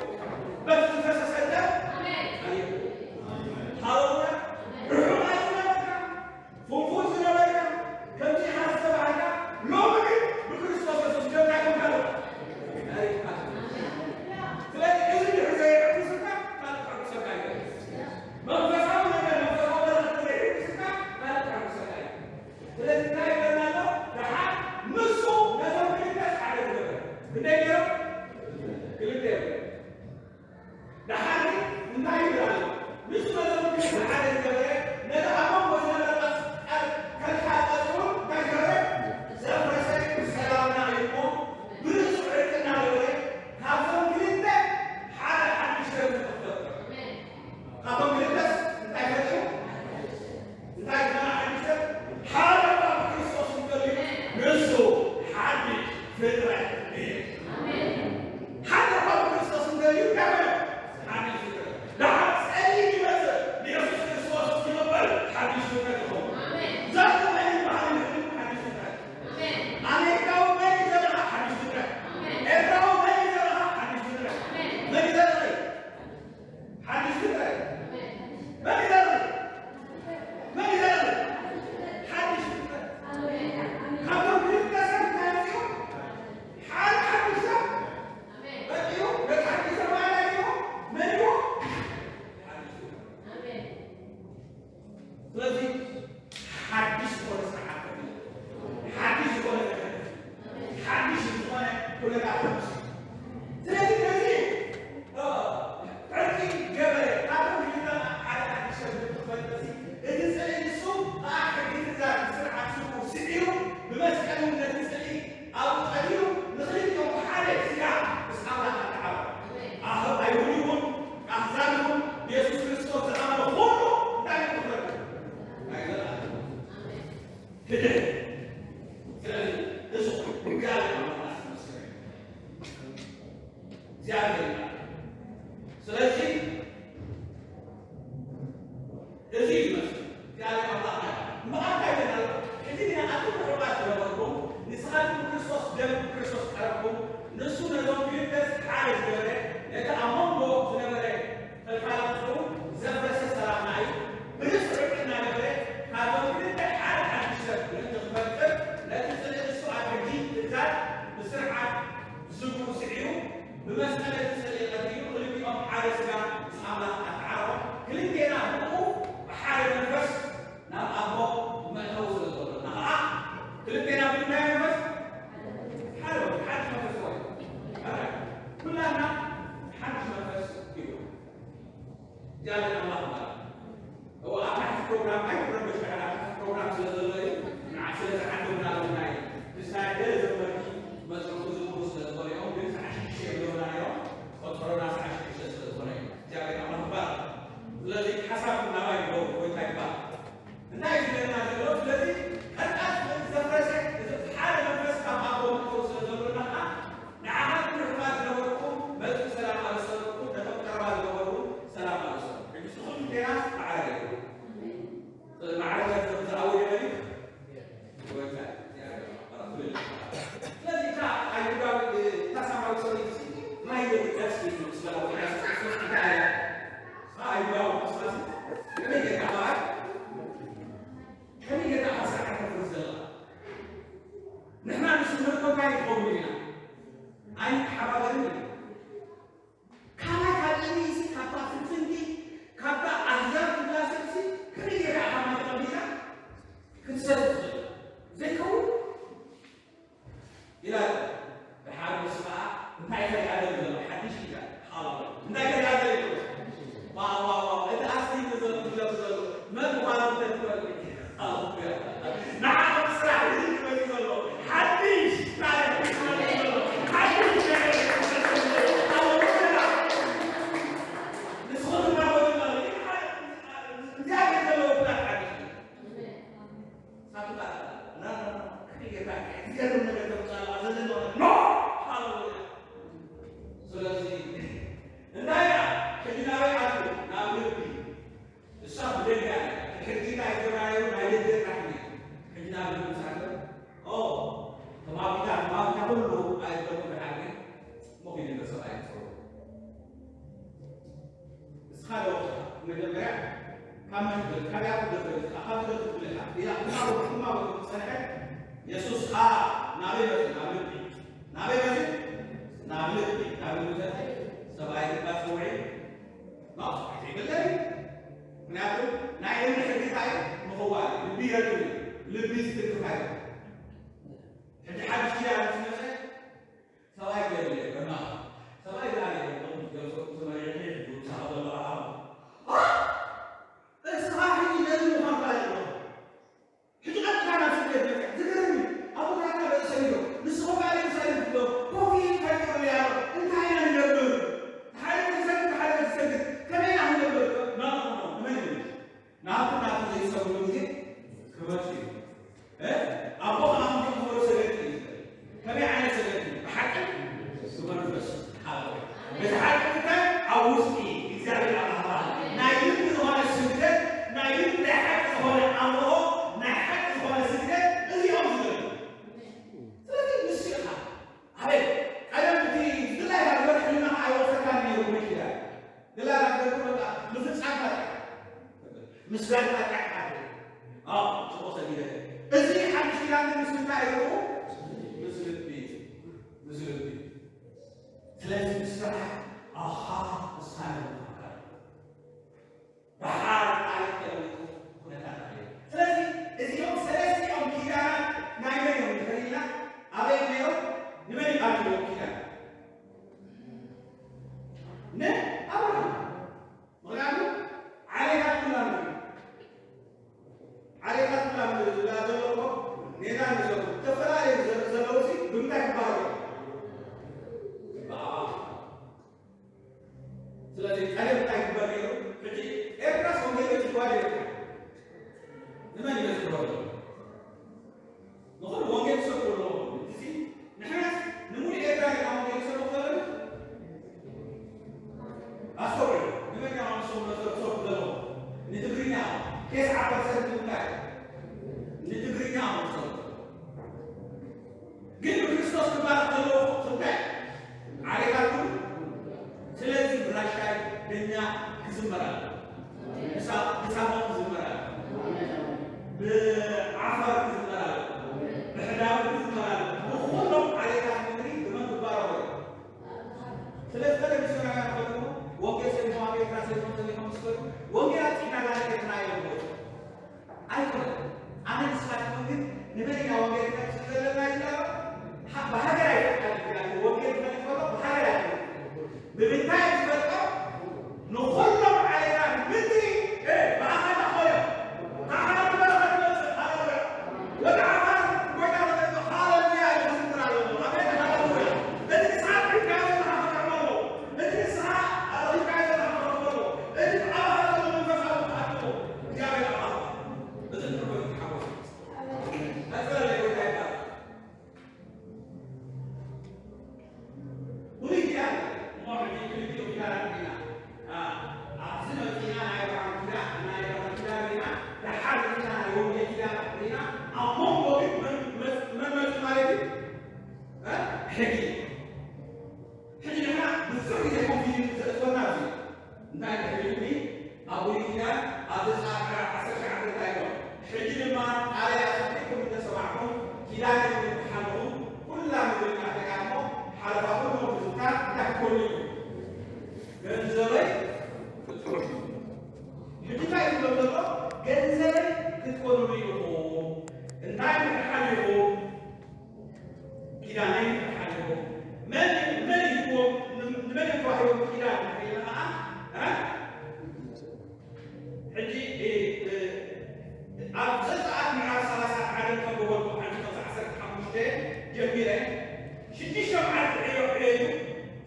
በቲ ዝፈሰሰ ደም። ሃሌሉያ። ርሑቕ ዝነበርካ፣ ፍንፉን ዝነበርካ፣ ከምዚ ኢኻ ዝተባህልካ፣ ሎሚ ግን ብክርስቶስ የሱስ ደም እንታይ ኮንካ? ስለዚ እዚ ድሕሪ ዘየዕግስካ ካልእ ከዕግሰካ ኣይክእልን። መንፈሳዊ ነገር፣ መንፈሳዊ በረኸት ዘይዕግስካ ካልእ ከዕግሰካ ኣይክእልን። ስለዚ እንታይ ይብለና ኣሎ? ደሓር ንሱ ነቶም ክልተ ሓደ ዝገበረ። ክንደይ ነይሮም? ክልተ እዮም። ደሓር ግን እንታይ ይብል ኣሎ? ንሱ ነቶም ክልተ ሓደ ዝገበረ፣ ነቲ ኣብ መንጎ ዝነበረ ቀጽ-፣ ቀ-፣ ከልካል ቀጽሪ እውን እንታይ ዝገበረ? ዘፍረሰ ሰላምና እዩ እሞ፣ ብርእሱ ዕርቂ እናገበረ፣ ካብዞም ክልተ ሓደ ሓድሽ ሰብ ዝፈጠረ። ካብቶም ክልተስ እንታይ ፈጢሩ? እንታይ ዝኾነ ሓድሽ ሰብ? ሓደ እኳ ብክርስቶስ እንተልዩ ንሱ ሓድሽ ፍጥረት እዩ። ሓደ እኳ ብክርስቶስ እንተልዩ እንታይ ኾነ? ሓድሽ ፍጥረት። ደሓር ጸሊም ይመጽእ፣ ንየሱስ ክርስቶስ እዚ እዩ ዝመስል እግዚኣብሔር ኣምላኽና። እምበኣር እንታይ ይብለና ኣሎ? ሕጂ ግና ኣቱም ርሑቓት ዝነበርኩም፣ ንስኻትኩም ብክርስቶስ ደም ብክርስቶስ ቀረብኩም። ንሱ ነዞም ክልተ ሓደ ዝገበረ፣ ነቲ ኣብ መንጎ ዝነበረ ፈልፋላት እውን ዘፍረሰ ሰላምና እዩ። ብንጹር እናገበረ ካብዞም ክልተ ሓደ ሓድሽ ሰብ ምእንቲ ክፈጥር፣ ነቲ ጽልኢ ንሱ ኣብ ሕጂ ትእዛዝ ብስርዓት ዝስግኡ ስዒሩ፣ ብመስቀል እቲ ጽልኢ ቀቲሉ፣ ክልቲኦም ሓደ ስጋ ምስ ኣምላኽ ኣተዓረቖም። ክልቴና ብእኡ ብሓደ መንፈስ ናብ ኣቦ መእተዊ ስለ ዘሎና ኸዓ፣ ክልቴና ብምንታይ መንፈስ? ሓደ መንፈስ፣ ሓድሽ መንፈስ ኮይኑ። ኣረ፣ ኩላትና ሓድሽ መንፈስ ሂቡ። እግዚኣብሔር ኣምላኽ ይባረክ። እዎ፣ ኣብ ታሕቲ ፕሮግራም ኣይትረበሽ፣ ኣብ ታሕቲ ፕሮግራም ስለ ዘሎ እዩ። ንዓ-፣ ስለ ዝዓደምና ኣለና እዩ። ክሳይ ገለ ዘመርቲ መፅኡ ዝዝምሩ ስለ ዝኾነ እዮም፣ ግን ሰዓት ሽዱሽተ እዮም ዘመና ነይሮም። ቆፀሮና ሰዓት ሽዱሽተ ስለ ዝኾነ እዩ። እግዚኣብሔር ኣምላኽ ይባረክ። ስለዚ ሓሳብ ናባይ ይገቡ፣ ጎይታ ይባረክ። እንታይ እዩ ዝብለና ዘሎ? ስለዚ ቀጣስ ዘፍረሰ፣ እዚ ሓደ መንፈስ ካብ ኣቦ መእተዊ ስለ ዘሎና ከዓ፣ ንዓኻትኩም ርሑቓት ዝነበርኩም መጺኡ ሰላም ኣበሰረኩም፣ ነቶም ቀረባ ዝነበሩ ሰላም ኣበሰሩ። ሕጂ ንኹሉ ቴናስ ማዕረ ገይሩ። ስለዚ ማዕረ ገይሩ ዝኣወጀ መን እዩ? ጎይታ እግዚኣብሔር። ስለዚ እታ ኣይሁዳዊ፣ እታ ሳምራዊት ሰበይቲ ማይ ዘይትጠቅስ እዩ ምስ በላ፣ ኢየሱስ ክርስቶስ እንታይ ኣለ? እታ ኣይሁዳዊ መስላስ ከመይ ጌርካ ማይ ከመይ ጌርካ ካብ ስራሕ ከተፍርስ ዘለኻ? ንሕና ንሱ ንርኮ እንታይ ንኸውን ኢና? ኣይንተሓባበርን ኢና። ካባይ ካብ ኢድይሲ፣ ካብታ ፍትንቲ፣ ካብታ ኣህዛብ ትብላ ሰብሲ ከመይ ጌርካ ኢኻ ማይ ተቐቢልካ ክትሰቲ ትኽእል? ዘይከውን ኢላ። ደሓር ንሱ ኸዓ እንታይ ከሪኣ ደሊ ዘሎ ሓድሽ ኪዳን። ሃሌሉያ። እንታይ ከሪኣ ደሊ ዘሎ? ዋው፣ ዋው፣ ዋው። እቲ ኣስሊሙ ዘሎ፣ ዝለብስ ዘሎ መን ምዃኑ እንተትፈልጢ። ሃሌሉያ። ንዓኹም ስራሕ እዩ ዝመጽእ ዘሎ። ሓድሽ ታሪኽ እዩ ዝመጽእ ዘሎ። ሓድሽ ነገር እዩ ዝመጽእ ዘሎ። ሃሌሉያ። ንስኹም ትናወጡ ኣለኹም። እግዚኣብሔር ዘለዎ ፕላን ሓድሽ እዩ። ሳቱታ፣ ና፣ ና፣ ና፣ ከመይ ጌርካ ዝገርም ነገር ተምጽእ ኣለኻ? ዘለና ኖ! ሃሌሉያ። ስለዚ፣ እንታይ እያ? ሕጂ ናበይ ኣትዩ? ናብ ልቢ። እሳ ብደገ እያ። ሕጂ እንታይ ዝረኣዩ ናይ ደገ ጥራሕ እዩ። ሕጂ ናብ ልቢ ምስ ኣተወ፣ ኦ፣ ተማጉታ፣ ተማጉታ ኩሉ ኣይደለኩም ብሓቂ፣ እሞ ኪዲ ገጸ ኣይትጸውሩ። ንስኻ ዶ መጀመርያ ካብ መን ትበልጽ? ካበይ ትበልጽ? ካብ ትበልጽ ትብል ኢኻ። ኢላ ክማጎት፣ ክማጎት ዝጸንሐት የሱስ ኸኣ ናበይ መጺኡ? ናብ ልቢ። ናበይ መጺኡ? ናብ ልቢ። ናብ ልቢ ዘተ ሰብኣይ ልባ ጽውዒ። ኖ፣ ሰብኣይ ዘይብለኒ። ምኽንያቱ ናይ እምኒ ሕጊ እንታይ እዩ? ምኽዋል እዩ። ልቢ የድሊ እዩ። ልቢ ዝትንክፍ ኣይኮነን። ሕጂ ሓድሽ ኪዳን ምስ መጸ ሰብኣይ ገለ በና ሰብኣይ ዛሬ ገልሶ ተመሪዕኒ ዝውሳኸ ዘሎ ኣሃው። እስኻ ሕጂ ነዚ ምዃንካ ኣለዎ። ሕጂ ቀጥታ ናብ ስደት መጽእ። ዝገርም እዩ። ኣቦታትና በዚ ሰሚዶ ንስኹም ኣብ ኢየሩሳሌም ትብሎ ኮፊ እንታይ ትብሉ ያሎ እንታይ ኢና ንገብር? ሓደ ክትሰግድ ሓደ ክትሰግድ ከመይ ኢና ክንገብር? ና ንመን ይብል? ናቱ ናቱ ዘይሰምሉ ግዜ ክመጽእ እዩ። እ? ኣቦ ከኣ ከምቲ ዝበሎ ሰገድቲ እዩ ዝብል። ከመይ ዓይነት ሰገድቲ? ብሓቂ ብመንፈስ። ሃሌሉያ። በቲ ሓቂ እንታይ? ኣብ ውሽጢ እግዚኣብሔር ኣምላኽ። ናይ ልቢ ዝኾነ ስግደት፣ ናይ ልቢ ናይ ሓቂ ዝኾነ ኣምልኾ፣ ናይ ሓቂ ዝኾነ ስግደት፣ እዚኦም ዝደልዩ። ስለዚ ንሱ ኢኻ። ኣቤት፣ ቀደም እቲ ዝድላይ ሃገር ሕልናኻ ኣይወሰድካን ነይሩ ብሉይ ኪዳን። ገለ ሃገር በቃ ምፍጻምካ ጥራሕ። ምስጋድካ ጥራሕ ሓደ። ኣዎ፣ ጽቡቕ ሰጊደ። እዚ ሓድሽ ኪዳን ግን ምስ እንታይ እዩ? ምስ ልቢ። ምስ ልቢ። ስለዚ ምስራሕ፣ ኣሃ፣ ውሳነ ምዃንካ እዩ። ደሓር ታሪኽ ተለዊጡ ኩነታት ተቐይሩ። ስለዚ እዚኦም ሰለስቲኦም ኪዳናት ናይ መን እዮም ንኽእል ኢልና? ኣበይ እዮም ነይሮም? ንመን ይቃልዎ ኪዳን? ንኣብርሃም። ምኽንያቱ ዓሌታት ኩላ ዓሌታት ኩላ ዝብላ ዘሎ እኮ ሜዳ ንዘሩ ዝተፈላለዩ ብሳሞቕ ክዝመር ኣሎ፣ ብዓፋር ክዝመር ኣሎ፣ ብሕዳዊ ክዝመር ኣሎ። ብኹሎም ዓሌታት ምድሪ ብመን ክባረኹ እዮም? ስለዚ ገለ ሚስዮናውያን ኾይኑ ወንጌል ሰሚዖም ኣብ ኤርትራ ሰሚዖም ሰሚዖም ምስ ከዱ ወንጌል ኣብፂሕና ዳርጋ ኤርትራ እዮም ዝወፁ። ኣይኮነን። ኣነ ንስኻትኩም ግን ንመን ኢና ወንጌል ክነብስር ዘለና ኢልና ብሃገር ኣይፈልጣን። ወንጌል ክፈልጥ ከሎ ብሃገር ኣይፈልጥ ብምንታይ ዝፈልጦ ንኹሎም ዓሌታት ምድሪ ብኣኻታ ኾዮም። ካህናት በረኸት መጽእ። ሃሌሉያ። ወዲ ዓፋር ጎይታ ተጠቅሞ ሃሌሉያ ኢሉ ክዝምር ኣለዎ። ኣሜን። ሃሌሉያ። እቲ ንስኻ ኣጥሪካዮ ዘለኻ ክጥዕሞ ኣለዎ። እቲ ንስኻ ኣረኺብካዮ ዘለኻ ክረኽቦ ኣለዎ። እቲ ብኣባኻ ዘሎ መንፈሳዊ ክኣትዎ እግዚኣብሔር ኣምላኽ። እዚ ንርጎ ይትሓወስ። ኣሜን። ኣጸለለ ጎይታ ይባረክ። ብሉይ ኪዳን እሞ ሕጂ ክልቲኡ ኪዳናት ኢና። ኣብዚ መፂና ናይ ኣብርሃም ኪዳን፣ ናይ ኣብርሃም ኪዳን ሪና፣ ደሓር መፂና ናይ ወንጌል ኪዳን ሪና፣ ኣብ መንጎ ግን መን መፅ-፣ መን መፁ ማለት እዩ? ሕጊ። ሕጂ ንሕና ብዙሕ ግዜ ኮንፊውዥን ዘእትወና እዚ እንታይ ተገይሩኒ ኣብ ብሉይ ኪዳን ኣብ ዘጸኣት ምዕራፍ ዓሰርተ ሸዓተ እንታይ ይብሎ? ሕጂ ድማ ቃለይ ኣጸቢቕኩም እንተ ሰማዕኩም ኪዳነይ እውን እንተ ሓለኹም ኩላ ምድሪ እያ ተጋድሞ ሓለፋ ኩሎም ህዝብታት እንታይ ክትኮኑ ኢኹም? ገንዘበይ ክትኮኑ። ሕጂ እንታይ እዩ ዝብሎም ዘሎ? ገንዘበይ ክትኮኑሉ ኢኹም። እንታይ ምሕሓል ኢኹም? ኪዳነይ ሓልዎ መን መን ይህብዎ ንመን ተዋሂቦም ኪዳን ኢልና ኸዓ እ? ሕጂ እ፣ እ፣ ኣብ ዘጸኣት ምዕራፍ ሰላሳ ሓደ ከም ዝበልኩ ዓንቀጽ ዓሰርተ ሓሙሽተ ጀሚረ ሽዱሽተ መዓልቲ ዕዮ ዕየዩ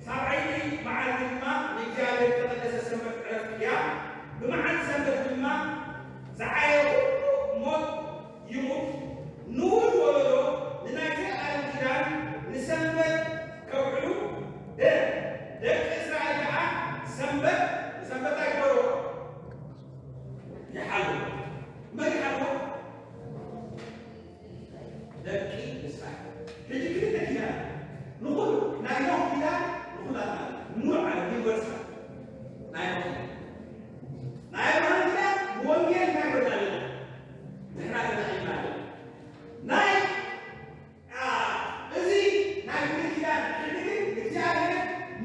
ሳብዓይቲ መዓልቲ ድማ ንእግዚኣብሔር ዝተቐደሰ ሰንበት ዕረፍቲ እያ። ብመዓልቲ ሰንበት ድማ ዝዓየ ኩሉ ሞት ይሙት፣ ንውሉድ ወለዶ ንናይ ዘለኣለም ኪዳን ንሰንበት ከውዕሉ፣ ደ-፣ ደቂ እስራኤል ከኣ ሰንበት፣ ንሰንበት ኣይግበርዎ፣ ይሓልዎ። መን ይሓልዎ? ደቂ እስራኤል። ሕጂ ክልተ ኪዳን፣ ንኹሉ ናይ ኖህ ኪዳን ንኹላትና፣ ሙሉእ ዓለም ዩኒቨርሳል ናይ ኖህ ኪዳን። ናይ ኣብርሃም ኪዳን ብወንጌል እንታይ ኮይና ኣለና? ንሕና ተጠቒምና ኣለና። ናይ፣ ኣ፣ እዚ ናይ ብሉይ ኪዳን ሕጊ ግን እግዚኣብሔር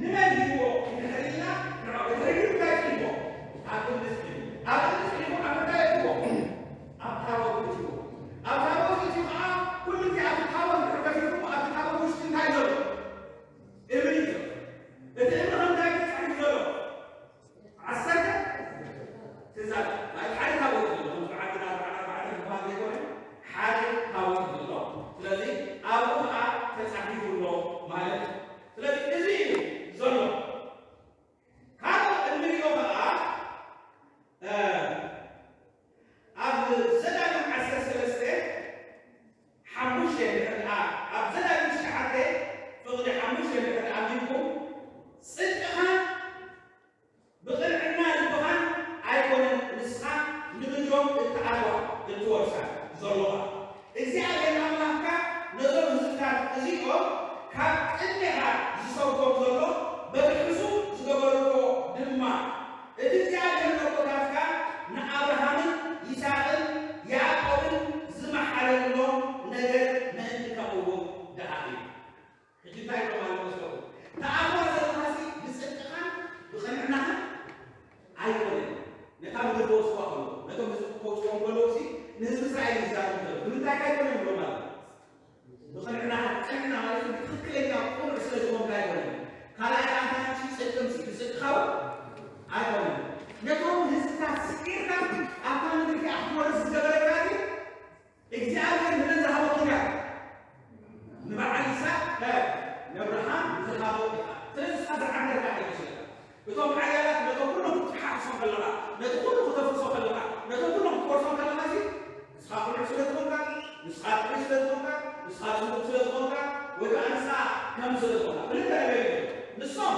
ንመን ሂብዎ እንድሕር ኢልና፣ ንዕኡ እቲ ሕጊ እንታይ ጽሒፍዎ? ኣብ እምኒ ጽሒፍዎ። ኣብ እምኒ ጽሒፍዎ ኣብ ምንታይ ኣእትዎ? ኣብ ታቦት ኣእትዎ። ኣብ ታቦት ኣእትዎ ከዓ ኩሉ ግዜ ኣብቲ ታቦት እንድሕር ከፊትኩም ኣብቲ ታቦት ውሽጢ እንታይ ዘሎ? እምኒ እዩ ዘሎ። እቲ እምኒ ከም እንታይ ተጻሒፉ ዘሎ? ዓሰርተ ትእዛዝ ማለት ሓደ ታቦት እዩ ዘሎ። ከምዚ ዓድና ኣርባዕተ ኣርባዕተ ዝበሃል ዘይኮነ ሓደ ታቦት እዩ ዘሎ። ስለዚ ኣብኡ ከዓ ተጻሒፉ ኣሎ ማለት እዩ። ስለዚ እዚ እዩ ዘሎ። ካልእ እንሪኦ ከዓ፣ እ፣ ኣብ ዘዳግም ዓሰርተ ሰለስተ ሓሙሽተ እንድሕር ደኣ፣ ኣብ ዘዳግም ትሽዓተ ፍቕዲ ሓሙሽተ እንድሕር ደኣ ኣንቢብኩም፣ ጽድቅኻ ብቕንዕና ልብኻን ኣይኮነን፣ ንስኻ ንምድሮም እትኣትዋ እትወርሳ ዘሎኻ። እግዚኣብሔር ኣምላኽካ ነዞም ህዝብታት እዚኦም ካብ ቅድሜኻ ዝሰጎም ዘሎ፣ በቲ ሕሱም ዝገበርዎ ድማ፣ እቲ እግዚኣብሔር ነቦታትካ ንኣብርሃምን ይስሐቅን ያዕቆብን ዝመሓለሎም ነገር ምእንቲ ከቕውም ደኣ እዩ። ሕጂ እንታይ ኢሎም ኣለዉ መስለኹም? ተኣትዋ ዘለኻሲ ብጽድቅኻን ብቕንዕናኻን ኣይኮነን። ነታ ምድሪ ከውጽዋ ከለዉ፣ ነቶም ህዝቢ ከውጽዎም ከለዉ ሲ ንህዝቢ እስራኤል እዩ ዝዛረብ ዘሎ። ብምንታይ ከ ኣይኮነን ይብሎም ኣለዉ? ብቕንዕናኻ፣ ቅንዕና ማለት ግን ትኽክለኛ ቅኑዕ ስለ ዝኾንካ ኣይኮነን። ካልኣይ ኣንታ ንሱ ጽድቅም ሲ ብጽድቅኻ እውን ኣይኮነን። ነቶም ህዝብታት ስዒርካ ኣብታ ምድሪ እቲኣ ክትወርስ ዝገበረካ ግን እግዚኣብሔር ንመን ዝሃቦ ኪዳን? ንበዓል ይስሐቅ፣ እ፣ ንኣብርሃም ዝሃቦ ኪዳን። ስለዚ ንስኻ ዝዓንደርካ ኣይመስለካ። እቶም ሓያላት ነቶም ኩሎም ክትሓሕሶም ከለኻ፣ ነቲ ኩሉ ክተፍርሶ ከለኻ፣ ነቶም ኩሎም ክትወርሶም ከለኻ ሲ፣ ንስኻ ቅኑዕ ስለ ዝኾንካ፣ ንስኻ ጥዑይ ስለ ዝኾንካ፣ ንስኻ ጽቡቕ ስለ ዝኾንካ፣ ወይ ከኣ ንስኻ ከምዚ ስለ ዝኾንካ። ክልተ ነገር እዩ። ንሶም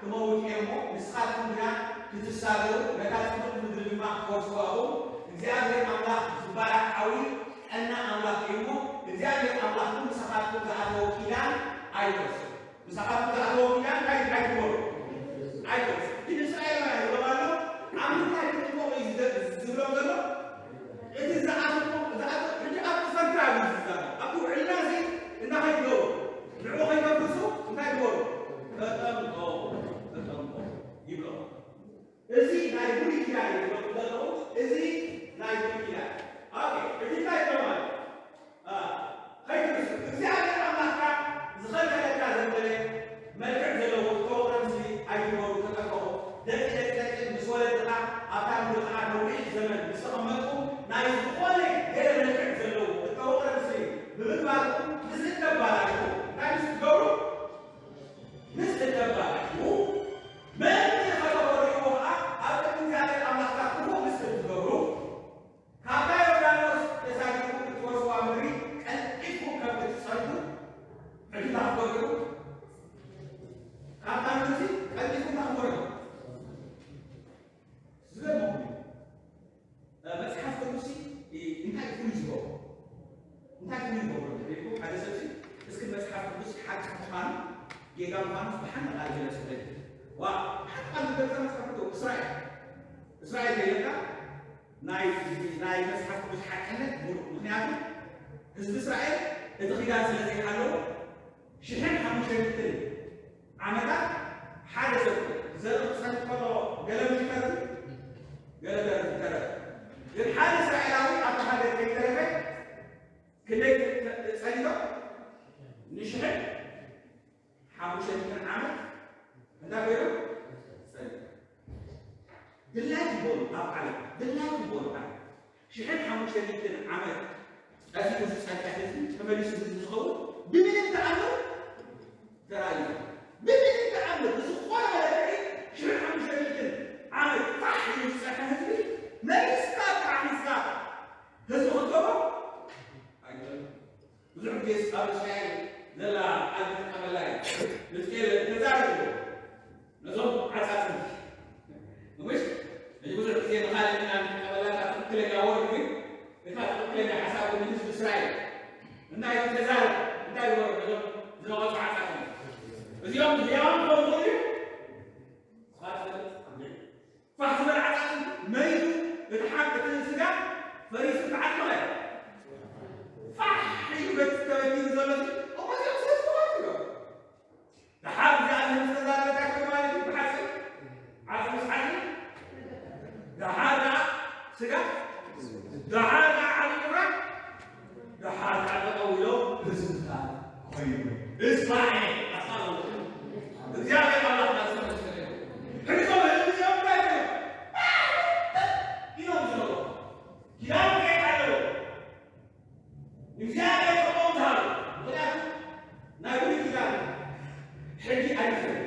ክመውት እየ እሞ፣ ንስኻትኩም ግና ክትሳገሩ፣ ነታ ጽብቕቲ ምድሪ ድማ ክትወርስዋ እኹም። እግዚኣብሔር ኣምላኽ ዝባረኽ ሓዊ ቀናእ ኣምላኽ እዩ እሞ፣ እግዚኣብሔር ኣምላኽኩም ምሳኻትኩም ዝኣተወ ኪዳን ኣይትረስዑ። ምሳኻትኩም ዝኣተወ ኪዳን እንታይ ኣይትበሉ? ኣይትረስዑ። ግን እስራኤላውያን ይብሎም ኣሎ፣ ኣብ ምንታይ ክጥንቀቑ እዩ ዝደ-፣ ዝብሎም ዘሎ? እቲ ዝኣተዎ፣ ዝኣተ-፣ ሕጂ ኣብቲ ፈንታ እዩ ዝዛረብ። ኣብቲ ውዕልና እዚ እንታይ ከይትገብሩ? ንዕኡ ከይተፍርሱ እንታይ ግበሩ? ተጠንቀቑ፣ ተጠንቀቑ ይብሎ። እዚ ናይ ብሉይ ኪዳን እዩ ዝብሎ ዘለኹ፣ እዚ ናይ ብሉይ ኪዳን። ኦኬ፣ ሕጂ እንታይ ይብሎ ማለት? አ፣ ከይትርሱ፣ እግዚኣብሔር ኣምላኽካ ዝኸልከለካ ዘበለ መልክዕ ዘለዎ ዝተወቕረ ምስሊ ኣይትግበሩ፣ ተጠንቀቑ። ደቂ ደቂ ደቂ ምስ ወለድኻ ኣብታ ምድሪ ኸዓ ነዊሕ ዘመን ምስ ተቐመጥኩም ናይ ዝኾነ ገለ መልክዕ ዘለዎ ዝተወቕረ ምስሊ ብምግባርኩም ምስ እተባላሽዉ፣ እንታይ ምስ ትገብሩ? ምስ እተባላሽዉ፣ መን ከተኾርይዎ ኸዓ ኣብ ቅድሚ እግዚኣብሔር ኣምላኽካ ክፉእ ምስ እትገብሩ፣ ካብታ ዮርዳኖስ ተሳጊርኩም እትወርስዋ ምድሪ ቀልጢፍኩም ከም እትጸንሑ፣ ሕጂ እንታይ ክትገብሩ? ካብታ ምድሪ ቀልጢፍኩም እንታይ ክትገብሩ? ዝገርመኩም እዩ። እ፣ መጽሓፍ ቅዱስ እ፣ እንታይ ፍሉይ ዝገብሮ? እንታይ ፍሉይ ዝገብሮ እንተልኩም፣ ሓደ ሰብ ሲ፣ እስኪ መጽሓፍ ቅዱስ ሓቂ ምዃኑ፣ ጌጋ ምዃኑ ብሓንቲ ቃል ግለጽለይ። ዋ፣ ሓንቲ ቃል ዝገልጻ መጽሓፍ ቅዱስ፣ እስራኤል። እስራኤል ዘይብለካ ናይ፣ ናይ መጽሓፍ ቅዱስ ሓቅነት ምሉእ። ምኽንያቱ ህዝቢ እስራኤል እቲ ኪዳን ስለ ዘይሓለዉ፣ ሽሕን ሓሙሽተ ሚእትን ዓመታት ሓደ ሰብ ዘርኢ ክጸንሕ ከሎ ገለ ምሽ ይተርፍ፣ ገለ ተርፍ ይተረፍ። ግን ሓደ እስራኤላዊ ኣብቲ ሃገር ከይተረፈ ክንደይ ጸኒቶም? ንሽሕን ሓሙሽተ ሚእትን ዓመት እንታይ ኮይኖም? ጸኒሖም። ድላዩ ይበሉ ኣብ ዓለም፣ ድላዩ ይበሉ ዓለም። ሽሕን ሓሙሽተ ሚእትን ዓመት ጠፊኡ ዝጸንሐ ህዝቢ ተመሊሱ ህዝቢ ዝኸውን ብምንም ተኣምር ተራእዩ። ብምንም ተኣምር ብዝኾነ መለክዒ ሽሕን ሓሙሽተ ሚእትን ዓመት ፋሕ ኢሉ ዝጸንሐ ህዝቢ መሊስካ ጥራሕ ሒዝካ ህዝቢ ክትገብሮ ኣይትኽእልን። ብዙሕ ግዜ ኣብ እስራኤል ዘላ ቃል ክትቀበላ እዩ። ሕዝቅኤል ተዛረብ እዩ። ነዞም ዓጻጽምቲ። ምሽ? እዚ ብዙሕ ግዜ ንኻልእ ኢና ንቀበላ እታ ትኽክለኛ ወርድ ግን፣ እታ ትኽክለኛ ሓሳብ ግን ንህዝቢ እስራኤል። እንታይ እዩ ተዛረብ? እንታይ ይወርድ? ነዞም ዝነቐጹ ዓጻጽምቲ። እዚኦም ህያዋን ክኾኑ ይኽእሉ እዮም። ንስኻ ትፈልጥ? ፋሕ ዝበለ ዓጻጽምቲ መይቱ፣ እቲ ሓቂ፣ እቲ ስጋ ፈሪሱ፣ ተዓጽመ። ፋሕ ኢሉ በቲ ተበቲኑ ዘሎ እዚ፣ እሞ እዚኦም ስለ ዝኾኑ እዮም። ደሓር እግዚኣብሔር ምስ ተዛረበ እንታይ ኮይኑ ማለት እዩ? ብሓጺር ዓጽሚ ምስ ዓጽሚ፣ ደሓር ከኣ ስጋ፣ ደሓር ከኣ ዓብዪ ምብራቕ፣ ደሓር ከኣ ጠጠው ኢሎም ህዝብታት ኮይኑ። እስማኤል ኣስማት እግዚኣብሔር ኣምላኽና ዝተመስገነ ይሁን። ሕጂ እዞም ህዝቢ እዚኦም እንታይ ኮይኖም? ኢሎም ዝነበሩ ኪዳን ከይሓለዉ ንእግዚኣብሔር ጥቕኦም ዝሃቡ፣ ምኽንያቱ ናይ ብሉይ ኪዳን ሕጊ ኣይመስልን።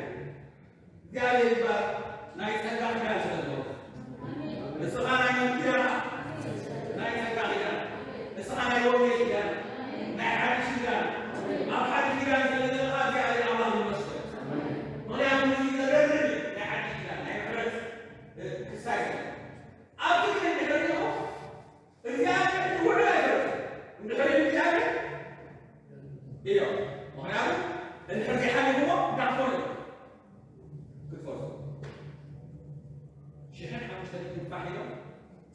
እግዚኣብሔር ይባረክ። ናይ ጸጋ ኪዳን ስለ ዝነበሩ። ንስኻ ናይ መን ኪዳን? ናይ ጸጋ ኪዳን። ንስኻ ናይ ወንጌል ኪዳን፣ ናይ ሓድሽ ኪዳን። ኣብ ሓድሽ ኪዳን ስለ ዘለኻ እግዚኣብሔር ኣምላኽ ይመስገን። ምኽንያቱ እዚ ዘገርም እዩ። ናይ ሓድሽ ኪዳን፣ ናይ ምሕረት፣ እ፣ ክሳይ ስለ። ኣብቲ ግን እንድሕር ኢኹም እግዚኣብሔር ውዕል ኣይፈርስን። እንድሕር ኢሉ እግዚኣብሔር እዮም። ምኽንያቱ እንድሕር ዘይሓሊፍዎ እንታይ ክትኾኑ ኢኹም? ክትፈርሱ። ሽሕን ሓሙሽተ ሚእትን ፋሕ ኢሎም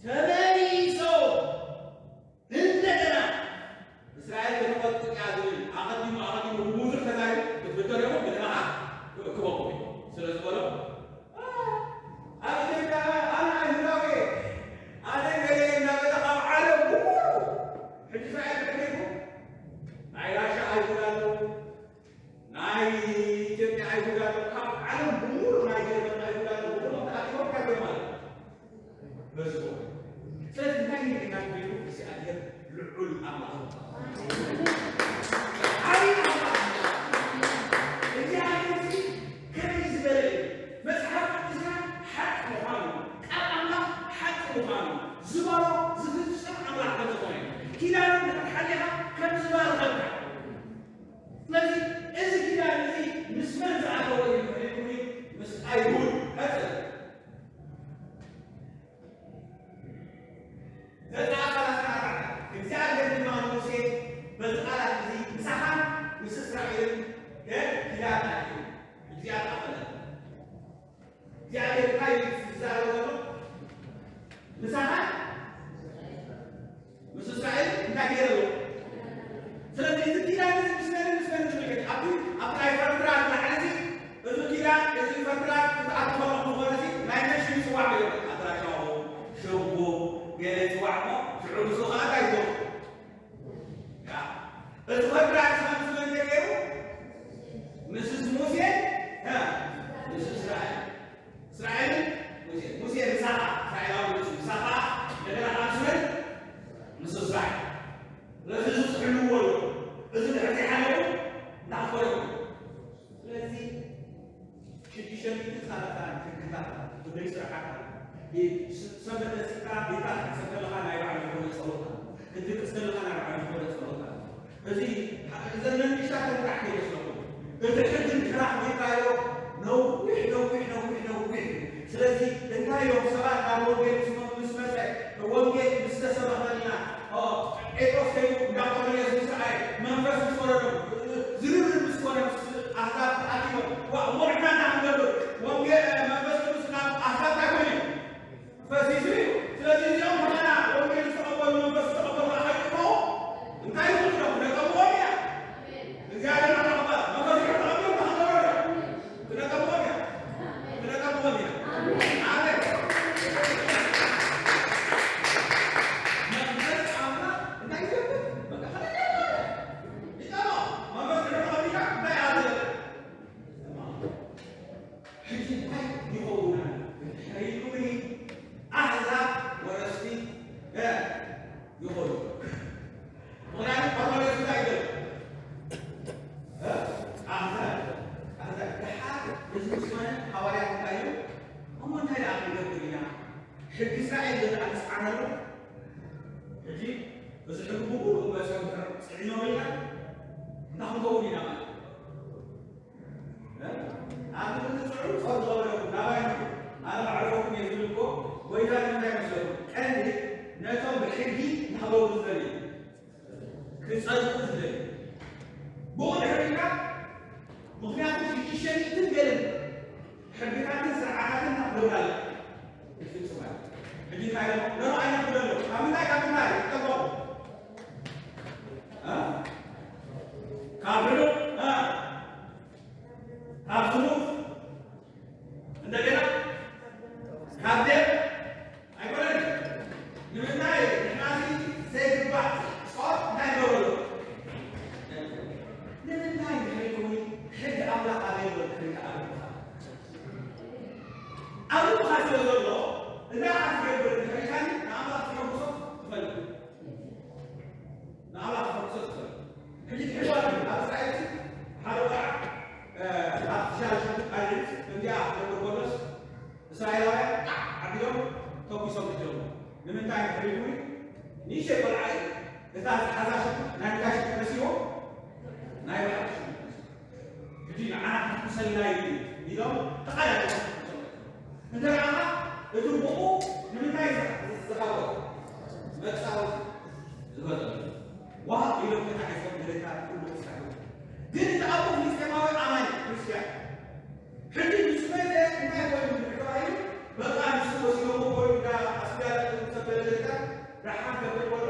ተመሊሶም እንደገና እስራኤል ከተቐጥቅጥ እያ ዝብል ኣቐዲሙ፣ ኣቐዲሙ ብብዙሕ ተዛሪቡ ክትፍተኑ ኢኹም፣ ብድኻ ክእክበኩም እዩ። ስለ ዝበሎ ኣብ ኢትዮጵያ ኣነ ኣይሁዳዊ እየ፣ ኣነ ገለ እየ እናበለ ካብ ዓለም ብምሉኡ ሕጂ እስራኤል ብድሕሪቱ ናይ ራሻ ኣይሁድ ኣለዉ፣ ናይ ኢትዮጵያ ኣይሁድ ኣለዉ፣ ካብ ዓለም ብምሉኡ ናይ ጀርመን ኣይሁድ ኣለዉ፣ ብኹሎም ተኣኪቦም እንታይ ገይሮም ኣለዉ? በዝሑ። ስለዚ እንታይ ንሪና ንሪኡ እግዚኣብሔር ልዑል ኣምላኽ። ዓብዪ ኣምላኽ። እግዚኣብሔር እዚ ከመይ ዝበለ እዩ? እዚኣ ትኣኸለ እግዚኣብሔር እንታይ እዩ ዝዛረብ ዘሎ? ምሳኻ ምስ እስራኤል እንታይ ገይረ ኣለዎ? ስለዚ እዚ ኪዳን እዚ ምስ መን ምስ መን ዝብል ገለ ኣብቲ ኣብቲ ናይ ፈርትራክ ላዕሊ እዚ እዚ ኪዳን እዚ ፈርትራክ ክትኣቱ ከለኹ ዝኾነ እዚ ናይ መን ሽም ይፅዋዕ ገለ ኣድራሻኹም ሽምኩም ገለ ይፅዋዕ እሞ ሽዑ ንሱ ከዓ እንታይ ይገብሩ? ያ፣ እቲ ፈርትራክ እዚ ከም ዝመን ተገይሩ? ምስስ ሙሴ ያ፣ ምስ እስራኤል እስራኤልን ሙሴ ሙሴ ምሳኻ እስራኤላዊ ንሱ ምሳኻ እንደገና ካብ ስምን ምስ እስራኤል ስለዚ እዚ ክሕልዎ ኣሎ እዚ ድሕር ዘይሓለፉ እንዳኾነ ስለዚ ሽዱሽተ ሚእትን ሰላሳን ሕግታት ብደይ ስርዓት ሰንበት ደሲካ ቤታ ክትሕሰብ ከለኻ ናይ ባዕሉ ዝኾነ ጸሎት ኣሎ ክትድቅስ ከለኻ ናይ ባዕሉ ዝኾነ ጸሎት ኣሎ እዚ እዘን መንግስታት ተንታሕቲ ይመስለኩም እቲ ሕጊ እንድሕር ኣኽቢርካዮ ነዊሕ ነዊሕ ነዊሕ ነዊሕ እዩ። ስለዚ እንታይ እዮም ሰባት ናብ ወንጌል ምስ መ- ምስ መጸ ወንጌል ምስ ተሰበኸልና ኦ፣ ጴጥሮስ ከይዱ እንዳ ቆርኔሌዎስ ምስ ረኣየ መንፈስ ምስ ወረዶም ዝርርብ ምስ ኮነ ምስ ኣሕዛብ ተኣኪቦም ዋ እሞ ንሕና እንታይ ክንገብር ወንጌል መንፈስ ቅዱስ ናብ ኣሕዛብ እንታይ ኮይኑ ፈሲሱ እዩ። ስለዚ እዚኦም ከማና ወንጌል ዝተቐበሉ መንፈስ ዝተቐበሉ ከዓ ከይጥፍኡ እንታይ ይኽእሉ እዮም? ክነቀምዎም ኢና። እግዚኣብሔር ኣምላኽ እባ መንፈስ ቅዱስ ተቐቢሎም እንታይ ክገብሩ እዮም? ክነቀምዎም ኢና። ክነቀምዎም ኢና። ኣሜን። መንፈስ ኣምላኽ እንታይ ይገብር? በቃ ከነቀምዎም ኢና። ይጠቕሞ። መንፈስ ቅዱስ ተቐቢልካ እንታይ ኣለ? ሕጂ እንታይ ይኸውን ኣሎ? እንድሕር ኢልኩምኒ ኣሕዛብ ወረስቲ እ ይኾኑ። ምኽንያቱ ቆርኔሌዎስ እንታይ ይብል? እ? ኣሕዛብ ኣሕዛብ ደሓር እዚ ዝኾነ ሃዋርያት እንታይ እዩ? እሞ እንታይ ደኣ ክንገብር ኢና? ሕጊ እስራኤል ገለ ኣንጻር ኣሎ። ሕጂ እዚ ሕጊ ብሙሉእ መሰል ጽዒኖ ኢልና እንታይ ክንከውን ኢና ማለት እዩ? ኣብ ምድሪ ትጽዕሩ ጸር ዝኸበደኩም ናባይ ንዑ፣ ኣነ ከዕርፈኩም እየ ዝብል እኮ ጐይታ ንምንታይ መስለኩም? ቀንዲ ነቶም ብሕጊ ንኽገብሩ ዝደልዩ፣ ክጸድቁ ዝደልዩ። ብኡ ድሕሪና ምኽንያቱ ሽዱሽተ ሚእትን ገለን ሕግታትን ስርዓታትን ኢና ክገብር ኣለና። ፍጹም ኣይኮነን። ሕጂ እንታይ ኢሎም? ኖ፣ ኣይነኽብደሎም። ካብ ምንታይ? ካብ ምንታይ? ይጠበቑ። እ? ካብ ርሑቕ፣ እ? ካብ ዝሙት፣ እንደገና ካብ ደም ኣይኮነን። ንምንታይ ንሕናሲ ዘይግባእ ጾር እንታይ ንገብረሉ? ንምንታይ ንሕልኩኒ ሕጊ ኣምላኽ ኣበይ ኣሎ? ሕጊ ኣምላኽ ኣብ ልብኻ ስለ ዘሎ፣ እንታይ ክትገብር ንሕልካኒ ንኣምላኽ ትሕጉሶ ትፈልጥ። ንኣምላኽ ትሕጉሶ ትፈልጥ። ሕጂ ትሕጓል ኣብ እስራኤል ሓደ ቆልዓ፣ እ፣ ኣርቲፊሻል ሸምብቆ ኣልዒሉ፣ እንዲያ ክገብር ከሎስ፣ እስራኤላውያን ጣዕ ኣቢሎም ተኩሶም ሒዞሞ። ንምንታይ እንድሕር ኢልኩኒ፣ ንእሽተይ ቆልዓ እዩ፣ እታ ዝሓዛ ሽጉጥ ናይ ምንታይ ሽጉጥ መሲልዎ? ናይ ባሕሪ ሽጉጥ መሲልዎ። ሕጂ ንዓና ክትኩሰልና እዩ ኢሎም ተቓላጢፎም ተኩሶም ሒዞሞ። እንተ ደኣ እቲ ብኡ ንምንታይ ዝሃቦ? መጻወቲ ዝገዘሉ። ዋው ኢሎም ተታሒዞም መሬታ ኩሉ ተሳሒቡ። ግን እቲ ኣቦ ፍልስጤማዊ ኣማኒ ክርስትያን ሕጂ ምስ መጸ እንታይ ኮይኑ ተባሂሉ በቃ ንሱ ወሲዶሞ ኮይኑ እንዳ ኣስቢዳ ዘበለ ጌርካ ደሓን ከብል ከሎ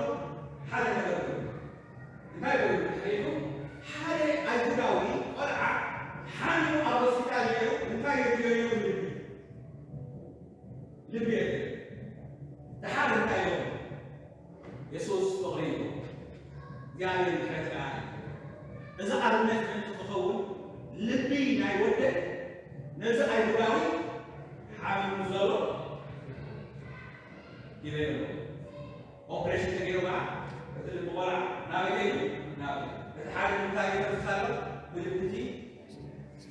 ሓደ ነገር ኮይኑ እንታይ ኮይኑ ተኸይኑ ሓደ ኣይሁዳዊ ቆልዓ ሓሚሙ ኣብ ሆስፒታል ነይሩ እንታይ የድልዮ ነይሩ ልቢ ልቢ የድልዮ ደሓን እንታይ ኢሎም የሱስ ፍቕሪ እዩ። እግዚኣብሔር ምሕረት ከኣ እዩ። እዚ ኣብነት ምእንቲ ክኸውን ልቢ ናይ ወደይ ነዚ ኣይሁዳዊ ሓሚሙ ዘሎ ይበሎ። ኦፕሬሽን ተገይሩ ከኣ እቲ ልቢ ቆልዓ ናበይ ከይዱ? ናበይ እቲ ሓደ እንታይ ይፈስስ ኣሎ? ብልቢ እቲ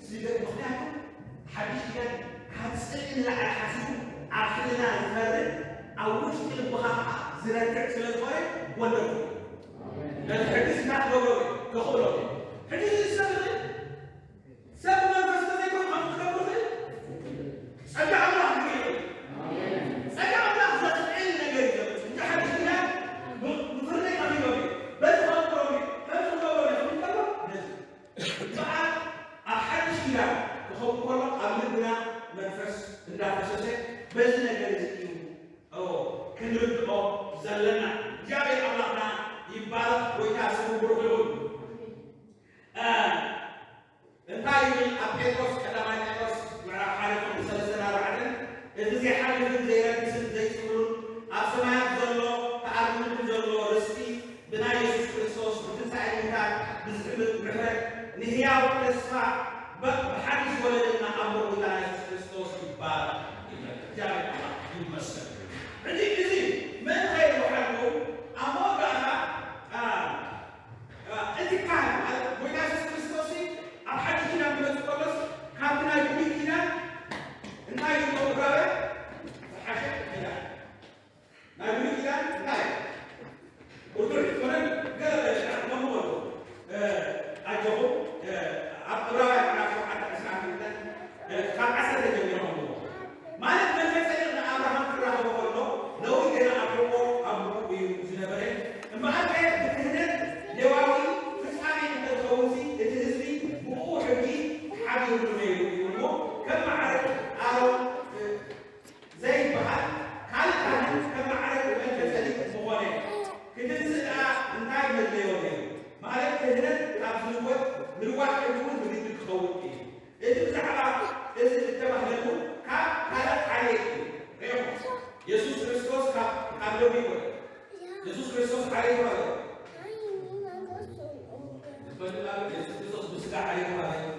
ስደት ምኽንያቱ ሓድሽ ኪዳን ካብ ጽልኢ ንላዕሊ ሓሲቡ ኣብ ሕልና ዝፈርድ ኣብ ውሽጢ ልብኻ ከዓ ዝረትዕ ስለ ዝኾነ ወለድኩ ነቲ ሕጊ ስና ክገብሮ እዩ ክኽእሎ እዩ ሕጂ ዝሰብ ይኽእል ሰብ መንፈስ ተዘይኮኑ ከም ክገብሩ ይኽእል ጸጋ ኣምላኽ ይኽእል ጸጋ ኣምላኽ ዘስዕል ነገር እዩ ዘምጽእ እንጂ ሓድሽ ኪዳን ብፍርደይ ከፊሎም እዩ በዚ ከንቅሮም እዩ ከምዚ ክገብሮም እዩ ክብል ከሎ ነዚ በዓል ኣብ ሓድሽ ኪዳን ክኸውን ንርድኦ ዘለና። እግዚኣብሔር ኣምላኽና ይባረኽ። ጎይታ ስሙ ብሩኽ ይኹን። እ፣ እንታይ ይብል ኣብ ጴጥሮስ፣ ቀዳማይ ጴጥሮስ ምዕራፍ ሓደ ቁጽሪ ሰለስተን ኣርባዕተን፣ "እቲ ዘይሓልፍን ዘይረክስን ዘይጽሉን ኣብ ሰማያት ዘሎ ተኣርምኩም ዘሎ ርስቲ ብናይ የሱስ ክርስቶስ ብትንሳኤ ሙታን ብዝሕብር ምሕረት ንህያው ተስፋ ብ-፣ ብሓድሽ ዝወለደና ኣቦ ጎይታና የሱስ ክርስቶስ ይባረኽ" ይብል። እግዚኣብሔር ኣምላኽ ይመስገን። ሕጂ እዚ መን ከይወሓሉ ኣብ መወዳእታ፣ ኣ፣ ኣ፣ እቲ ካህን፣ ማለት ጎይታ የሱስ ክርስቶስ ኣብ ሓድሽ ኪዳን ክመጽእ ከሎስ ካብቲ ናይ ብሉይ ኪዳን እንታይ እዩ ዝገብር? ዝሓሸ ኪዳን። ናይ ብሉይ ኪዳን እንታይ? ብርቱዕ ይኮነን፣ ገለ ገለ ከምኡ በሉ። እ፣ ኣጆኹም፣ እ፣ ኣብ ዕብራውያን ምዕራፍ ሸውዓተ ዕስራን ክልተን፣ እ፣ ካብ ዓሰርተ ጀሚረ ከምኡ። ማለት መልከ ጼዴቅ ንኣብርሃም ክራኸቦ ከሎ፣ ሌዊ ገና ኣብ ሕቖ ኣቦኡ እዩ ዝነበረ። እምበኣርከ ብክህነት ሌዋዊ ፍጻሜ እንተዝኸውንሲ፣ እቲ ህዝቢ ብእኡ ሕጊ ሓቢርሉ ነይሩ እዩ እሞ፣ ከም ማዕረ ኣሮን፣ እ፣ ዘይበሃል ካልእ ካህን ከም ማዕረ መልከ ጼዴቅ ምኾነ። ክትንስእ ደኣ እንታይ መድለዮ ነይሩ? ማለት ክህነት ካብ ዝልወጥ ምልዋጥ ሕጂ እውን ብግዲ ክኸውን እዩ። እቲ ብዛዕባ እዚ እተባህለሉ ካብ ካልእ ዓሌት እዩ። ርኢኹም፣ የሱስ ክርስቶስ ካብ፣ ካብ ሎሚ ይኮነ። የሱስ ክርስቶስ ዓሌት ማለት እዩ። ዝፈልጥ ኣሎ፣ የሱስ ክርስቶስ ብስጋ ዓሌት ማለት እዩ።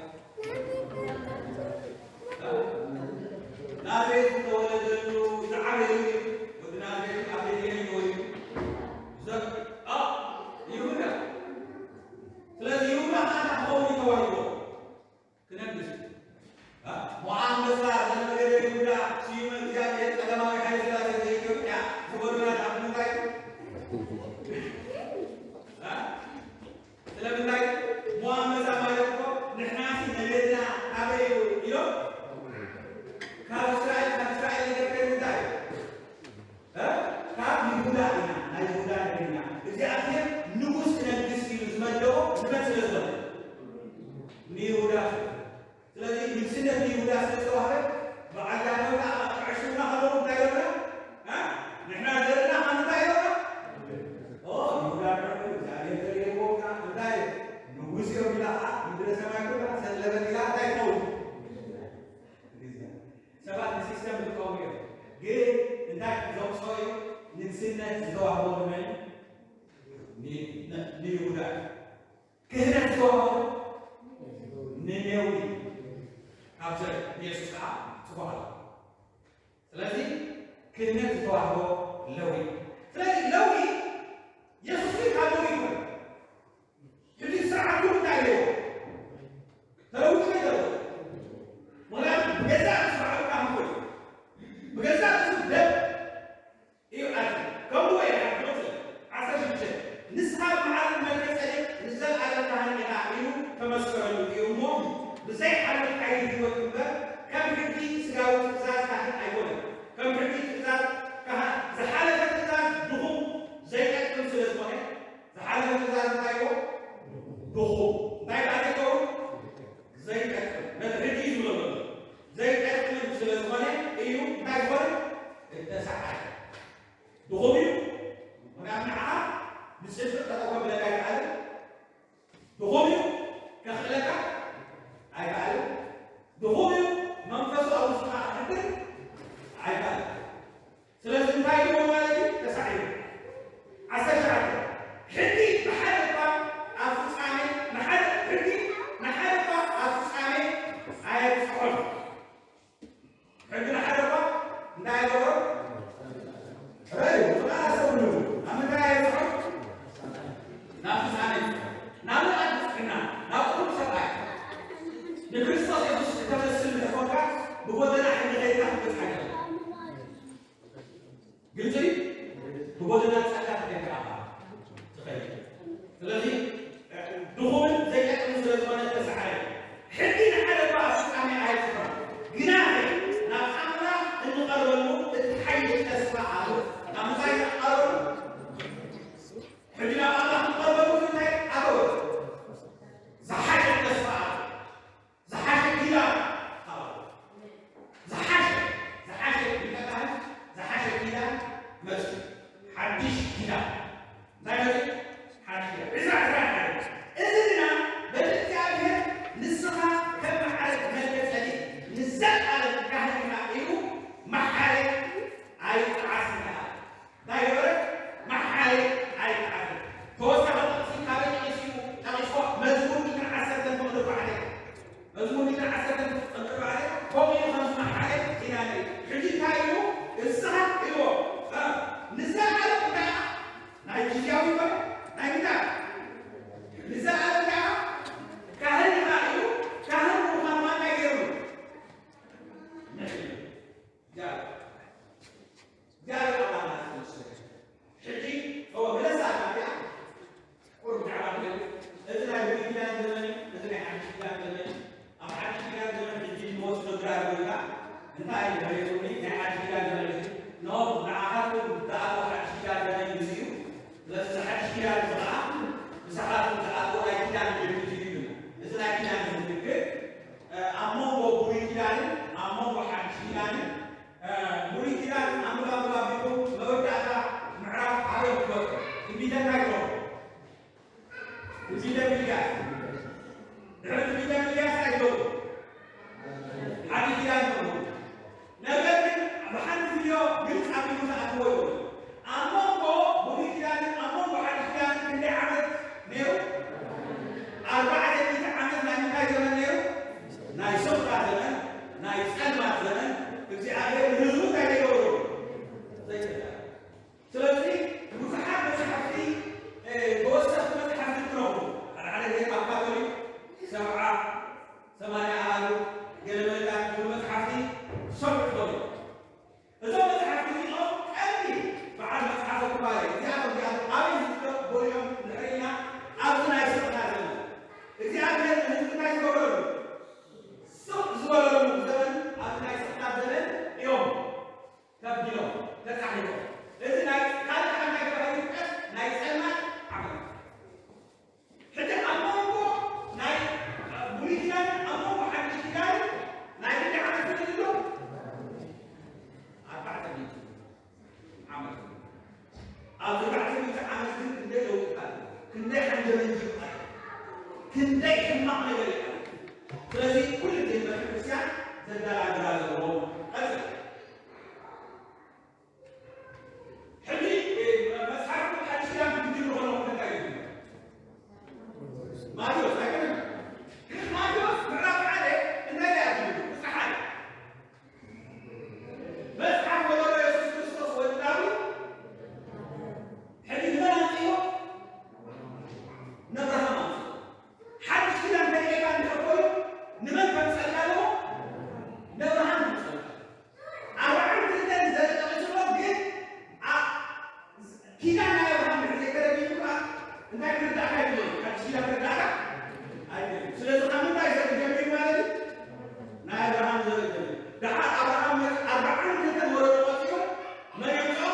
ናዝሬት ዝተወለደሉ ዝዓበየሉ እዩ። ወዲ ናዝሬት ኣብ ቤትሌሄም እዩ ተወሊዱ። ዘ-፣ ኣ፣ ይሁዳ። ስለዚ ይሁዳ ከዓ እንታይ ክኸውን እዩ ተዋሂብዎ? ክነግስ። ኣ፣ ሞዓ ኣንበሳ ዘነገደ ይሁዳ፣ ስዩመ እግዚኣብሔር ቀዳማዊ ኃይለ ሥላሴ ዘኢትዮጵያ ዝበሉና ኣብ ምንታይ? ኣ? ስለምንታይ? ሞዓ ኣንበሳ ማለት እኮ ንሕናሲ መሬትና ካበይ እዩ ኢሎም? ካብ እስራኤል፣ ካብ እስራኤል ነገር ከ እንታይ? እ? ካብ ይሁዳ ኢና፣ ናይ ይሁዳ ነገር ኢና። እግዚኣብሔር ንጉስ ክነግስ ኢሉ ዝመደቦ ንመን ስለ ዝኾነ? ንይሁዳ። ስለዚ ንግስነት ንይሁዳ ስለ ዝተዋህበ፣ በዓል ዳንኤል ከዓ ክዕሽውና ከለዉ እንታይ ይብሉና? እ? ንሕና ዘርእና ካብ እንታይ ይብሉና? ኦ፣ ይሁዳ ንዕኡ እግዚኣብሔር ዘርእዎ ከዓ እንታይ? ንጉስ እዮም ኢላ ከዓ ምድረ ሰማይ ኩላ ሰለበት ኢላ እንታይ ትኸውን? ሰባት ንሲስተም ዝቃወሙ እዮም። ግን እንታይ ዘውፅኦ እዩ? ንግስነት ዝተዋህቦ ንመን? ን-፣ ን-፣ ንይሁዳ። ክህነት ዝተዋህቦ ንሌዊ። ካብ ዘር የሱስ ከዓ ዝተዋህቦ። ስለዚ ክህነት ዝተዋህቦ ለዊ። ስለዚ ለዊ የሱስ ግን ካብ ለዊ ይኮነ። ሕጂ ስርዓት እውን እንታይ ኣለዎ? ተለዊጡ እዩ ዘሎ። ምኽንያቱ ብገዛእ ርእሱ ባዕሉ ካህን ኮይኑ፣ ብገዛእ ርእሱ ደም እዩ ኣትዩ። ከምኡ እዩ ሓድነት ዘሎ። ዓሰርተ ሽዱሽተ፣ ንስኻ ብመዓርግ መልከ ጼዴቅ ንዘለኣለም ካህን ኢኻ ኢሉ ተመስከረሉ እዩ እሞ፣ ብዘይሓልፍ ሓይሊ ህይወት እምበር፣ ከም ሕጊ ስጋዊ ትእዛዝ ካህን ኣይኮነን። ከም ሕጊ ትእዛዝ ካህን፣ ዝሓለፈ ትእዛዝ ድኹም ዘይጠቅም ስለ ዝኾነ፣ ዝሓለፈ ትእዛዝ እንታይ እዩ? ድኹም። እንታይ ደኣ ዘይከውን? ዘይጠቅም። ነቲ ሕጊ እዩ ዝብሎ ዘሎ። ዘይጠቅም ስለ ዝኾነ እዩ እንታይ ዝኾነ? እተሰዓረ። ድኹም እዩ። ምኽንያቱ ንዓኻ ንጽድቂ ጠጠው ከብለካ ኣይከኣልን። ድኹም እዩ። ከኽእለካ ኣይከኣልን። ድኹም እዩ። መንፈሱ ኣብ ውሽጥኻ ክሕድር ኣይከኣልን። ስለዚ እንታይ ይብሎ ማለት እዩ? ተሳዒሩ። ዓሰርተ ሸውዓተ፣ ሕጊ ንሓደ እኳ ኣብ ፍጻሜ፣ ንሓደ፣ ሕጊ ንሓደ እኳ ኣብ ፍጻሜ ኣየብጽሖን። ሕጊ ንሓደ እኳ እንታይ ኣይገብሮን? ረዩ፣ ፍቓድ ኣስተውዕሉ። ኣብ ምንታይ ኣየብጽሖን? ናብ ፍጻሜ። ናብ ምልኣት ብጽሕና፣ ናብ ቅሩብ ሰብኣይ። ንክርስቶስ የሱስ ክተመስል እንተኾንካ፣ ብጎደና ሕጊ ከይድካ ክትበጽሕ ኣይትኽእልን። ግልጺ ድዩ? ብጎደና ጸጋ ተደግኣኻ ትኸይድ። ስለዚ ድኹምን ዘይጠቅምን ስለ ዝኾነ እተሰዓረ እዩ። ሕጊ ንሓደ እኳ ኣብ ፍጻሜ ኣየብጽሖን። ግናኸ ናብ ኣምላኽ እንቐርበሉ እቲ ሓይሊ ተስፋ ኣሎ። ናብ ምንታይ ንቐርበሉ? ሕጂ ናብ ኣምላኽ ንቐርበሉ እንታይ ኣተወ? ዝሓሸ ተስፋ ኣሎ። ዝሓሸ ኪዳን ኣሎ። ዝሓሸ፣ ዝሓሸ እንታይ እዩ መሬቱኒ ናይ ሓድሽ ኪዳን ዘመን እዚ? ኖ፣ ንዓኻትኩም ዝኣትዎ ሓድሽ ኪዳን ዘመን እዚ እዩ። ስለዚ እዚ ሓድሽ ኪዳን እዚ ኸዓ ምሳኻትኩም ዝኣትዎ ናይ ኪዳን ምልክት እዩ ይብለና። እዚ ናይ ኪዳን ምልክት፣ እ፣ ኣብ መንጎ ብሉይ ኪዳንን ኣብ መንጎ ሓድሽ ኪዳንን፣ እ፣ ብሉይ ኪዳን ኣንብባ ኣንብባ ቢልኩም መወዳእታ ምዕራፍ ኣበይ ክትበጽሑ? ትንቢተ እንታይ ትረኽቡ? ትንቢተ ሚልክያስ። ድሕሪ ትንቢተ ሚልክያስ እንታይ ትረኽቡ? ሓድሽ ኪዳን ትረኽቡ። ነገር ግን ብሓንቲ ቪድዮ ግልጽ ኣቢሉ ዝኣትዎ ይኸውን። ኣብ መንጎ ብሉይ ኪዳንን ኣብ መንጎ ሓድሽ ኪዳንን ክንደይ ዓመት ነይሩ? ኣርባዕተ ሚእቲ ዓመት ናይ ምንታይ ዘመን ነይሩ? ናይ ስቕታ ዘመን፣ ናይ ጸልማት ዘመን። እግዚኣብሔር ንህዝቡ እንታይ ዘይገብሮ? ዘይገበረ። ስለዚ ብዙሓት መጽሓፍቲ፣ እ፣ ተወሰኽቲ መጽሓፍቲ ትረኽቡ። ሓደ ሓደ ግዜ ኣብ ካቶሊክ ሰብዓ፣ ሰማንያ ኣሃዱ፣ ገለ መለታት ዝብሉ መጽሓፍቲ ክሰምዑ ትኽእሉ። እዞም መጽሓፍቲ እዚኦም ቀንዲ በዓል መጽሓፈ ኩፋለ እዚኣቶም እዚኣቶም ኣበይ ዝርከብ ጎሊኦም ንርኢ ኢና። ኣብዚ ናይ ስቕታ ዘመን እግዚኣብሔር ንህዝቢ እንታይ ዝገብረሉ? ስቕ ዝበለሉ ዘመን ኣብዚ ናይ ስቕታ ዘመን እዮም። ከቢዶም ተጻሒፎም። እዚ ናይ ካልእ ዓመት ናይ ተባሂሉ ፍጥረት ናይ ጸልማት ዓመት። ሕጂ ኣብ መንጎ ናይ ብሉይ ኪዳን ኣብ መንጎ ሓድሽ ኪዳን ናይ ክንደይ ዓመት ክልል ኣሎ? ኣርባዕተ ሚእቲ ዓመት። ኣብዚ ኣርባዕተ ሚእቲ ዓመት ግን ክንደይ ለውጥታት፣ ክንደይ ሓንጀመንጅ፣ ክንደይ ሕማቕ ነገር ይሓልፍ። ስለዚ ኩሉ ግዜ ቤተክርስትያን ዘደራድራ ዘለዎ ቀጽል ሕጂ፣ እ፣ መጽሓፍ ቅዱስ ሓድሽ ኪዳን ክትጅምሩ ከለኹም እንታይ እዩ? ማቴዎስ ኣይኮነን? ግን ማቴዎስ ምዕራፍ ሓደ እንታይ እዩ ዝብል? ቁጽሪ ሓደ። መጽሓፍ ወለዶ የሱስ ክርስቶስ ወዲ ዳዊት። ሕጂ ንመን ኣምጽእዎ? ነብርሃም ኣምጽእዎ። ሓድሽ ኪዳን ከርእየካ እንድሕር ኮይኑ ንመን ከምጸልካ ኣለዎ? ነብርሃም ከምጸልካ። ኣርባዓን ክልተን ዘርኢ ጠቒስዎ፣ ግን ኣ-፣ ኪዳን ናይ ኣብርሃም ድሕሪ ዘይተረዲኡ ከኣ እንታይ ክርዳእካ ይኽእል? ሓድሽ ኪዳን ክርዳእካ ኣይክእልን። ስለዚ ካብ ምንታይ ዘርኢ ጀሚሩ ማለት እዩ? ናይ ኣብርሃም ዘርኢ ጀሚሩ። ደሓር ኣብርሃም መ-፣ ኣርባዓን ክልተን ወለዶ ቀጺሉ መን የምጽኦ?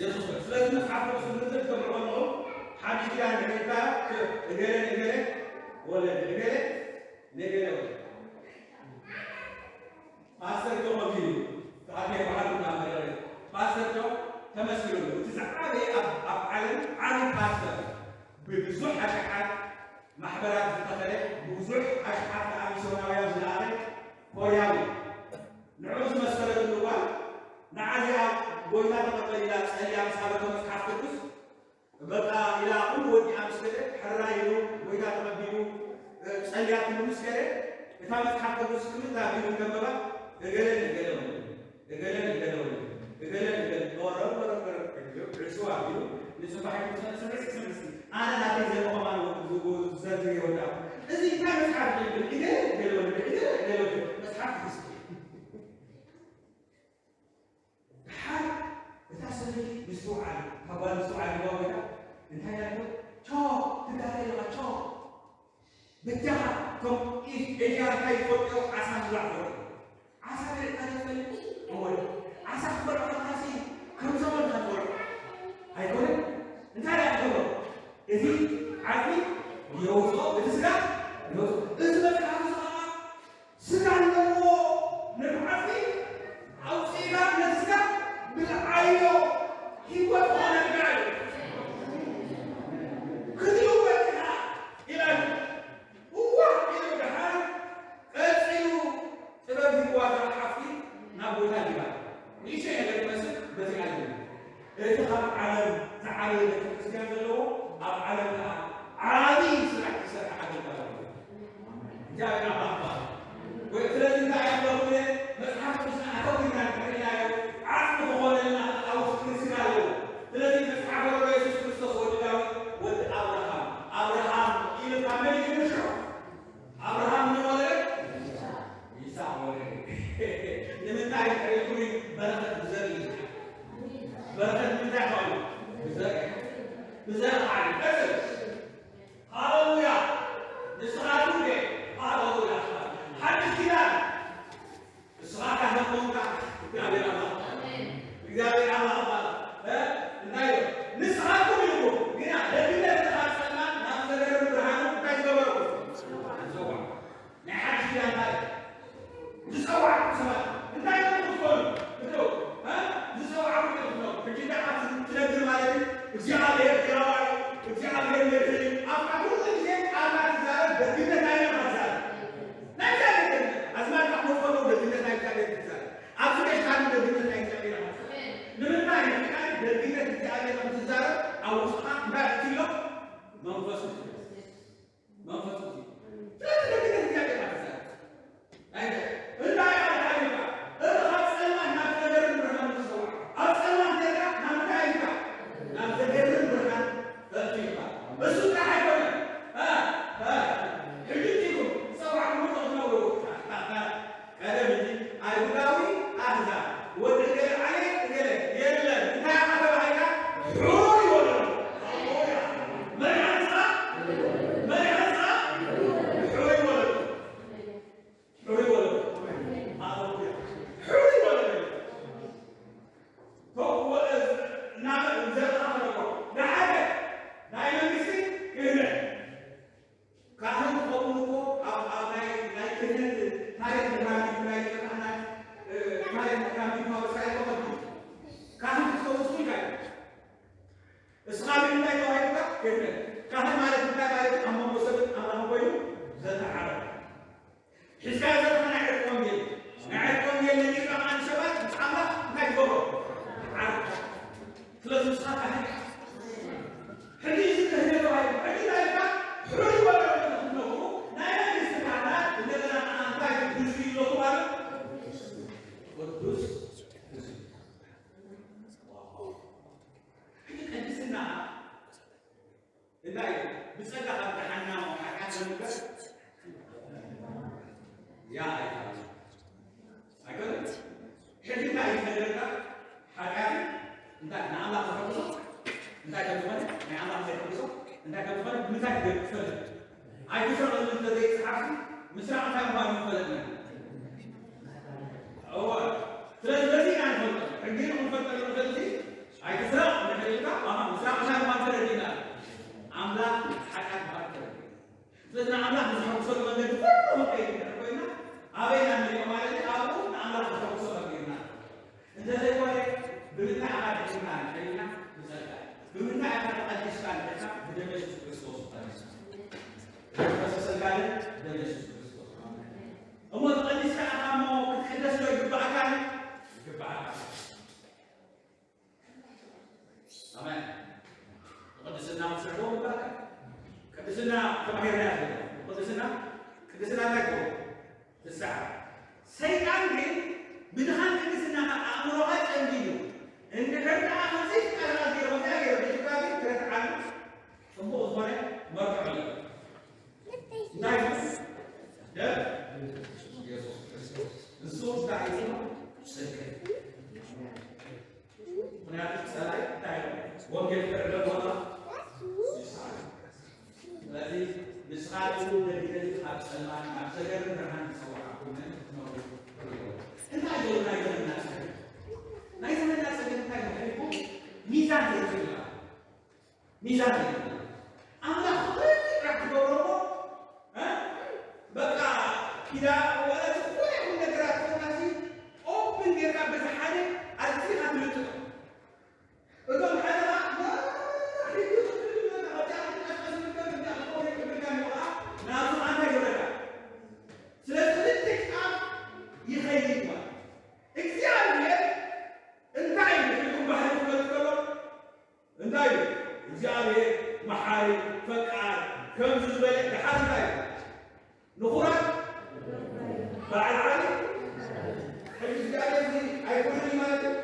የሱስ ክርስቶስ። ስለዚ መጽሓፍ ቅዱስ ዝርዝር ክትገብሩ ከለኹም ሓድሽ ኪዳን ድሕሪ ምባል እገለ ንገለ ወለደ፣ እገለ ንገለ ወለደ። ፓስተር ጆ ከምዚ ኢሉ፣ ኣደ በዓል እንዳመረረ፣ ፓስተር ጆ ተመስገን እዩ። እቲ ዝዓበየ ኣብ፣ ኣብ ዓለም ዓቢ ፓስተር፣ ብብዙሕ ኣሽሓት ማሕበራት ዝተኸለ፣ ብብዙሕ ኣሽሓት ከዓ ሚስዮናውያን ዝለኣኸ ኮርያዊ። ንዕኡ ዝመሰለትሉ ጓል፣ ንዓዚኣ ጎይታ ተቐበል ኢላ ጸልያ ምስ ሃበቶ መጽሓፍ ቅዱስ፣ በቃ ኢላ ኩሉ ወዲኣ ምስ ከደ፣ ሕራይ ኢሉ፣ ጎይታ ተቐቢሉ፣ እ፣ ጸልያትሉ ምስ ከደ፣ እታ መጽሓፍ ቅዱስ ክልተ ኣቢሉ እንከንበባ፣ እገለ ንእገለ ወለደ፣ እገለ ንእገለ ወለደ፣ እገለ ንእገለ፣ ወረብ፣ ወረብ፣ ወረብ፣ ዕስዋ ኣቢሉ፣ ንጽባሕ ክምሰለ፣ ስምዒ፣ ስምዒ፣ ስምዒ፣ ኣነ ናተይ ዘለኹም ኣነ ዝዘርዝር ይወዳእኩ። እዚ እንታይ መጽሓፍ እዩ? እገለ ንእገለ ወለደ፣ እገለ ንእገለ ወለደ፣ መጽሓፍ ቅዱስ እዩ። ደሓር እታ ሰበይቲ ምስትውዓል፣ እታ ጓል ምስትውዓል ይግባእ ወይ እንታይ ኢላቶ? ቻው፣ ትጋገ ኣለኻ፣ ቻው። በጃኻ፣ እቶም ኤ-፣ ኤዥያ እንታይ ይፈልጡ እዮም? ዓሳ ምብላዕ ይፈልጡ። ዓሳ በሊዕካ ዶ ትፈልጥ? እወ። ዓሳ ክትበልዖ ከለኻሲ ከም ሰጎን ኢኻ ትበልዖ። ኣይኮነን? እንታይ ደኣ ትገብሮ? እቲ ዓጽሚ የውጽኦ፣ እቲ ስጋ የውጽኦ። እዚ መጽሓፍ እዚ ኸዓ ስጋ ኣለዎ። ነቲ ዓጽሚ ኣውጺእካ ነቲ ስጋ ብልዓዮ፣ ህይወት ክኾነልካ እዩ። ክትልወጥ ኢኻ ኢላቶ። እዋ ኢሉ ደሓር ቀጺሉ ጥበብ ሂብዋ እታ ሓፍቲ ናብ ቦታ ሂባ። ንእሽተይ ነገር ትመስል በዚኣ እዩ። እቲ ካብ ዓለም ዝዓበየ ቤተ ክርስቲያን ዘለዎ ኣብ ዓለም ከዓ ዓቢ ስራሕ ዝሰርሕ ኣገልጋሊ እዩ። እግዚኣብሔር ኣምላኽ ይባረክ። ወይ ስለዚ እንታይ እዮም ዝብሉ? መጽሓፍ ቅዱስና ኣተኲርና እንተርኢናዮ ዓጽሚ ክኾነልና ኣብ ውሽጢ ክርስትና ኣለዎ። ስለዚ ነገር ያ ኣይኮነን። ኣይኮነን። ሕጂ እንታይ እዩ ዝነገረና? ሓጢኣት እንታይ ንኣምላኽ ዘሐጉሶ እንታይ ከም ዝኾነ፣ ናይ ኣምላኽ ዘይሐጉሶ እንታይ ከም ዝኾነ ብምንታይ ክፈልጥ? ኣይትስረቕ ዝብል እንተዘይተጻሒፉ ምስራቕ እንታይ ምዃኑ ምፈለጥና። እወ። ስለዚ በዚ ኢና ንፈልጦ። ሕጊ ንኽንፈልጠሉ ንኽእል እዚ ኣይትስረቕ እንድሕር ኢልካ፣ ኣሃ፣ ምስራቕ እንታይ ምዃኑ ተረዲእና። ኣምላኽ ሓጢኣት ምዃኑ ተረዲእና። ስለዚ ንኣምላኽ ንዝሐጉሰሉ መንገዲ ኩሉ ክንከይድ እንድሕር ኮይና፣ ኣበይ ኢና ንሪኦ ማለት እዩ? ኣብኡ ንኣምላኽ ዘሐጉሶ መርጊእና። እንተዘይኮነ፣ ብምንታይ ኣኻ ድሒንካ ንኸይድና ብጸጋ? ብምንታይ ኣኻ ተቐዲስካ ንኸይድካ? ብደም የሱስ ክርስቶስ ተቐዲስካ። ዝፈሰሰልካ ደም ደም የሱስ ክርስቶስ። እሞ ተቐዲስካ ኣኻ እሞ ክትሕደስ ዶ ይግባእካ? ይግባእካ። ኣሜን። ቅድስና ክትስዕቦ ይግባእካ። ቅድስና ተማሂርና ያለ ቅድስና ቅድስና እንታይ ትብሎ? ትስዓር። ሰይጣን ግን ብድኻን ቅድስናኻ ኣእምሮኻ ጨንዲዱ እንድሕር ደኣ ከምዚ ቃልካ ገይሩ ከምዚኣ ገይሩ ሒዙካ ግን ክረትዓሉ ጽቡቕ ዝኾነ መርትዖ ኣለካ። እንታይ እዩ? ደም የሱስ ክርስቶስ። ንሱ እንታይ እዩ? ጽድቂ። ምኽንያቱ ጸላኢ እንታይ እዩ? ወንጌል ክዕብለል ዋላ ይስዓር። ስለዚ ንስኻትኩም ደቂ ደቂ ካብ ጸልማት ናብ ዘገርም ብርሃን ዝጸውዓኩም ክትነብሩ ርድኡ። እንታይ እዩ ናይ ዘመንና ጸገም? ናይ ዘመንና ጸገም እንታይ እዩ? ሚዛን ዘይብላ። ሚዛን የለን። ኣምላኽ ፍቕሪ ጥራሕ ትገብሮ እሞ፣ እ? በቃ ኪዳ ወላ ዝኾነ ይኹን ነገራት ትኾናሲ ኦፕን ጌርካ በቲ ሓደ ኣዚኻ ትልጥጦ። እቶም ሓደ ኸዓ፣ ዋ፣ ሕጂ ክትብል መጣ፣ በቃ ቀስ ቀስ ኢልካ በቃ ክኸውን ይብልካ ኣለዎ ኸዓ፣ ናብኡ እንታይ ይብለካ? ስለዚ ክልተ ጫፍ ይኸይድ ማለት። እግዚኣብሔር እንታይ እዩ ኢልኩም ባህሪ ክፈልጥ ከሎ፣ እንታይ እዩ? እግዚኣብሔር መሓሪ፣ ፈቃር፣ ከምዚ ዝበለ ደሓር እንታይ እዩ? ንኹራት በዓል ዓሊ። ሕጂ እግዚኣብሔር እዚ ኣይኮነን እዩ ማለት እዩ?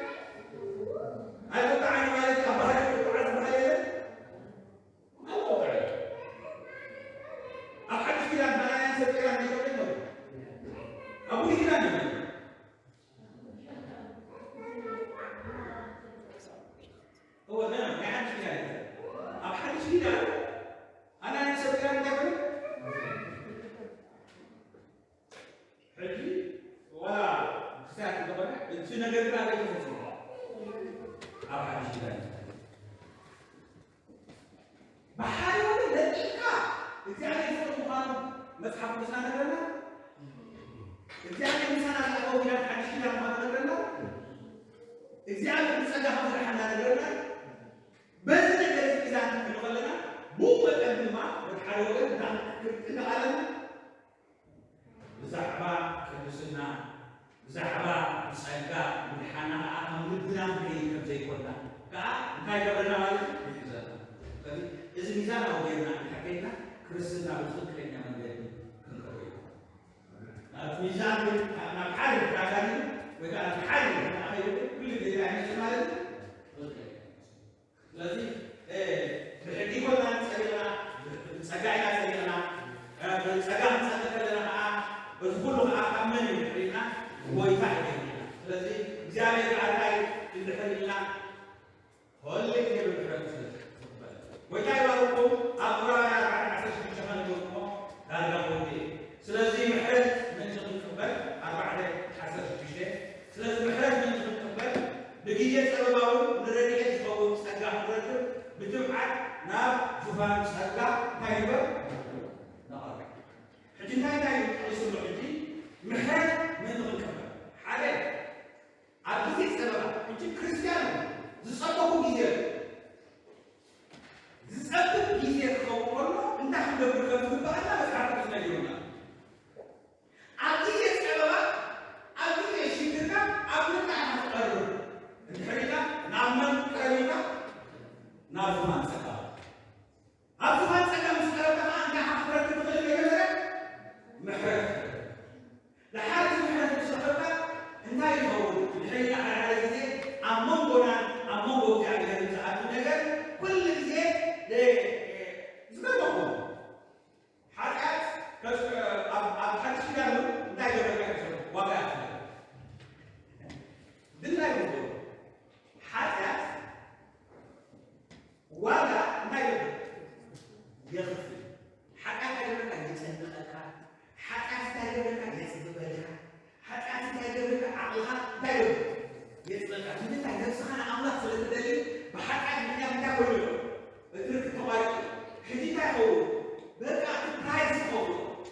ኣይቁጣዓን እዩ ማለት እዩ? ኣብ ባህሪ ቁጥዓ ዝበሃል የለን? ኣብ ቁጥዓ እዩ። ኣብ ሓድሽ ኪዳን ሃናንያን ሰጲራን ይገብር ነሩ። ኣብ ብሉይ ኪዳን እዩ። እወ፣ ገና ናይ ሓድሽ ኪዳን እዩ። ኣብ ሓድሽ ኪዳን ኣናንያን ሰጲራን እንታይ ኮይኑ? ሕጂ ዋላ ክሳያት እንተኾነ፣ እቲ ነገር ግን ኣበይ ተፈጺሙ? ኣብ ሓድሽ ኪዳን እዩ። ብሓደ ወገን ለጢፍካ እግዚኣብሔር ፍቕሪ ምዃኑ መጽሓፍ ቅዱስና ነግረና። እግዚኣብሔር ምሳና ዝኣተወ ኪዳን ሓድሽ ኪዳን ምዃኑ ነግረና። እግዚኣብሔር ብጸጋ ከም ዝደሓና ነግረና። በዚ ነገር እዚ ሚዛን ክንሕሉ ከለና፣ ብኡ መጠን ድማ በቲ ሓደ ወገን እንታይ ክንርኢ ኣለና? ብዛዕባ ቅድስና፣ ብዛዕባ ጸጋ ምድሓና ከኣ ከም ልብና ክንከይድ ከም ዘይኮንና ከኣ እንታይ ይገብረና ማለት እዩ? ይሕግዘና። ስለዚ እዚ ሚዛናዊ ጌርና እንድሕር ከይድና ክርስትና ብትኽክለኛ መንገዲ ክንከዶ እዩ። ማለት ሚዛን ግን ናብ ሓደ ድሕር ኣጋዲሉ ወይ ከኣ ናብ ሓደ ድሕር ኣኸይዱ ኩሉ ግዜ እንታይ ይመጽእ ማለት እዩ? ትኽክለኛ። ስለዚ፣ እ፣ ብሕጊ ኮና ጸዲቕና፣ ብጸጋ ኢና ጸዲቕና፣ እ፣ ብጸጋ ክንጸድቕ ከለና ከኣ፣ እዚ ኩሉ ከኣ ካብ መን እዩ ድሕሪና? ጎይታ እዩ ድሕሪና። ስለዚ፣ እግዚኣብሔር ከኣ እንታይ እዩ ድሕሪና? ኩሉ ግዜ ብምሕረቱ ስለ ዝቕበል። ጎይታ ይባርኩም። ኣብ ዕብራውያን ኣርባዕተ ዓሰርተ ሽዱሽተ ከነንብብ እሞ ዳርጋ ክወድእ እዩ። ስለዚ ምሕረት ምእንቲ ክንቅበል፣ ኣርባዕተ ዓሰርተ ሽዱሽተ፣ ስለዚ ምሕረት ምእንቲ ክንቅበል፣ ብግዜ ጸበባ እውን ንረድኤት ዝኸውን ጸጋ ክንረክብ፣ ብትብዓት ናብ ዙፋን ጸጋ እንታይ ንበል? ንቐርብ። ሕጂ እንታይ እንታይ እዩ ጠቒሱ ኣሎ? ሕጂ ምሕረት ምእንቲ ክንቅበል፣ ሓደ፣ ኣብ ግዜ ጸበባ፣ ሕጂ ክርስትያን ዝጸበኹ ግዜ ኣሎ። ዝጸብብ ግዜ ክኸውን ከሎ እንታይ ክንገብር ከም ዝግባኣና መጽሓፍ ቅዱስ ነጊሩና። ኣብ ግዜ ጸበባ፣ ኣብ ግዜ ሽግርካ ኣብ ምንታይ ኢኻ ትቐርብ? እንድሕር ኢልካ ናብ መን ቅረብ ኢልካ? ናብ ዙፋን ጸጋ። ኣብ ዙፋን ጸጋ ምስ ቀረብካ ከኣ እንታይ ኢኻ ክትረክብ ትኽእል? መጀመርያ ምሕረት ክትረክብ። ድሓር እቲ ምሕረት ምስ ረኸብካ እንታይ ይኸውን? ድሕሪ ሓደ ሓደ ግዜ ኣብ መንጎናን ኣብ መንጎ እግዚኣብሔርን ዝኣቱ ነገር ኩሉ ግዜ ደ-፣ ዝገርመኩም።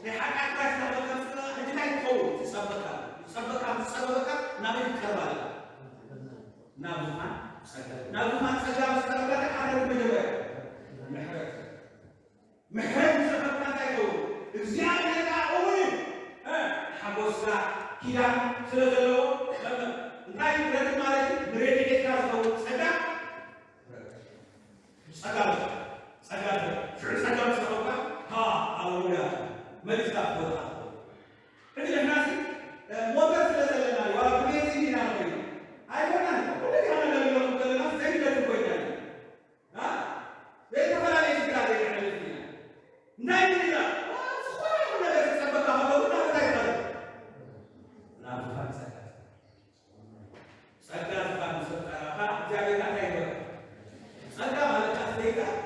ናይ ሓጢኣት ክራይ ዝተኸፈልካ ምስ ጸጋ፣ ሕጂ እንታይ ትኸውን? ትጸበካ። ትጸበካ፣ ምስ ጸበበካ ናበይ ትቀርብ ኣለካ? ናብ ዙፋን ጸጋ። ናብ ዙፋን ጸጋ ምስ ቀረብካ እንታይ ሓረግ መጀመርያ? ምሕረት። ምሕረት ምስ ረኸብካ እንታይ ይኸውን? እግዚኣብሔር ከኣ እሙን እዩ። እ፣ ሓጎስካ ኪዳን ስለ ዘለዎ፣ እ፣ እንታይ ረድእ ማለት እዩ? ንረድኤትካ ዝኸውን ጸጋ ረድእ። ጸጋ፣ ጸጋ፣ ሽዑ ጸጋ ምስ ረኸብካ፣ ሃ፣ ሃሌሉያ፣ መሊስካ ኣብ ቦታኻ ትኸውን። ሕጂ ንሕናሲ፣ እ፣ ሞተር ስለ ዘለና እዩ፣ ዋላ ብቤንዚን ኢና ንኸይድ። ኣይኮናን፣ ኩሉ ግዜ ኣገልግሎት ከለና ዘይንደክም ኮይና ኢና። እ? ዘይተፈላለየ ሽግራት ዘይነሕልፍ ኢና። እንታይ ንብል ኢና? ዋ፣ ዝኾነ ይኹን ነገር ክጸበካ ከሎ ግን ናብ እንታይ ይቐርብ? ናብ ዙፋን ጸጋ። ጸጋ ዝፋን ምስ ቀረብካ፣ እግዚኣብሔር እንታይ ይገብር? ጸጋ ማለት እቲ ዘይከኣል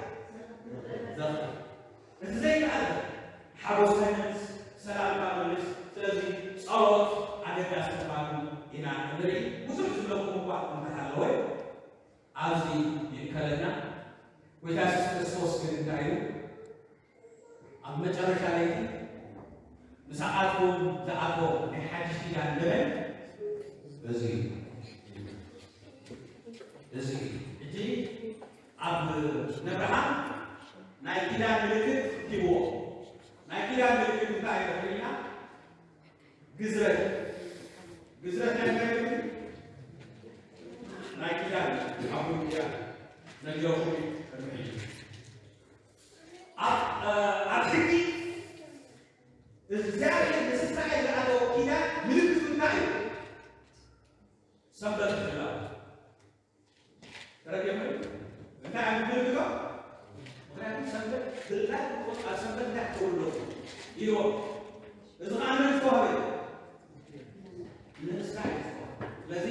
ዘኽእል። እቲ ዘይከኣል ሓጎስካ ይመልስ፣ ሰላምካ ይመልስ። ስለዚ ጸሎት ኣገዳሲ ምዃኑ ኢና ንርኢ። ብዙሕ ዝብለኩም እኳ እንተሃለወ፣ ኣብዚ ይእከለና። ጎይታ የሱስ ክርስቶስ ግን እንታይ ኢሉ? ኣብ መጨረሻ ለይቲ ምሳኣትኩም ዝኣትዎ ናይ ሓድሽ ኪዳን ዘበን እዚ እዩ። እዚ እዩ። ሕጂ ኣብ ነብርሃም ናይ ኪዳን ምልክት ሂብዎ። ናይ ኪዳን ምልክት እንታይ እዩ ኢልና? ግዝረት። ግዝረት ናይ እንታይ እዩ? ናይ ኪዳን። ሓሙን ኪዳን ነጊረኩም እዩ። ኣብ፣ እ፣ ኣብ ሕጊ እግዚኣብሔር ምስ እስራኤል ዝኣተዎ ኪዳን ምልክቱ እንታይ እዩ? ሰንበት ምሕላው። ተረዲእኩም? እንታይ ዓይነት ምልክቶ? ምኽንያቱ ሰንበት ድላይ ክትወጽእ፣ ኣብ ሰንበት እንታይ ክትገብሩ ኣለኩም? ኢልዎ። እዚ ኸዓ መን ዝተዋህበ እዩ? ንእስራኤል ዝተዋህበ። ስለዚ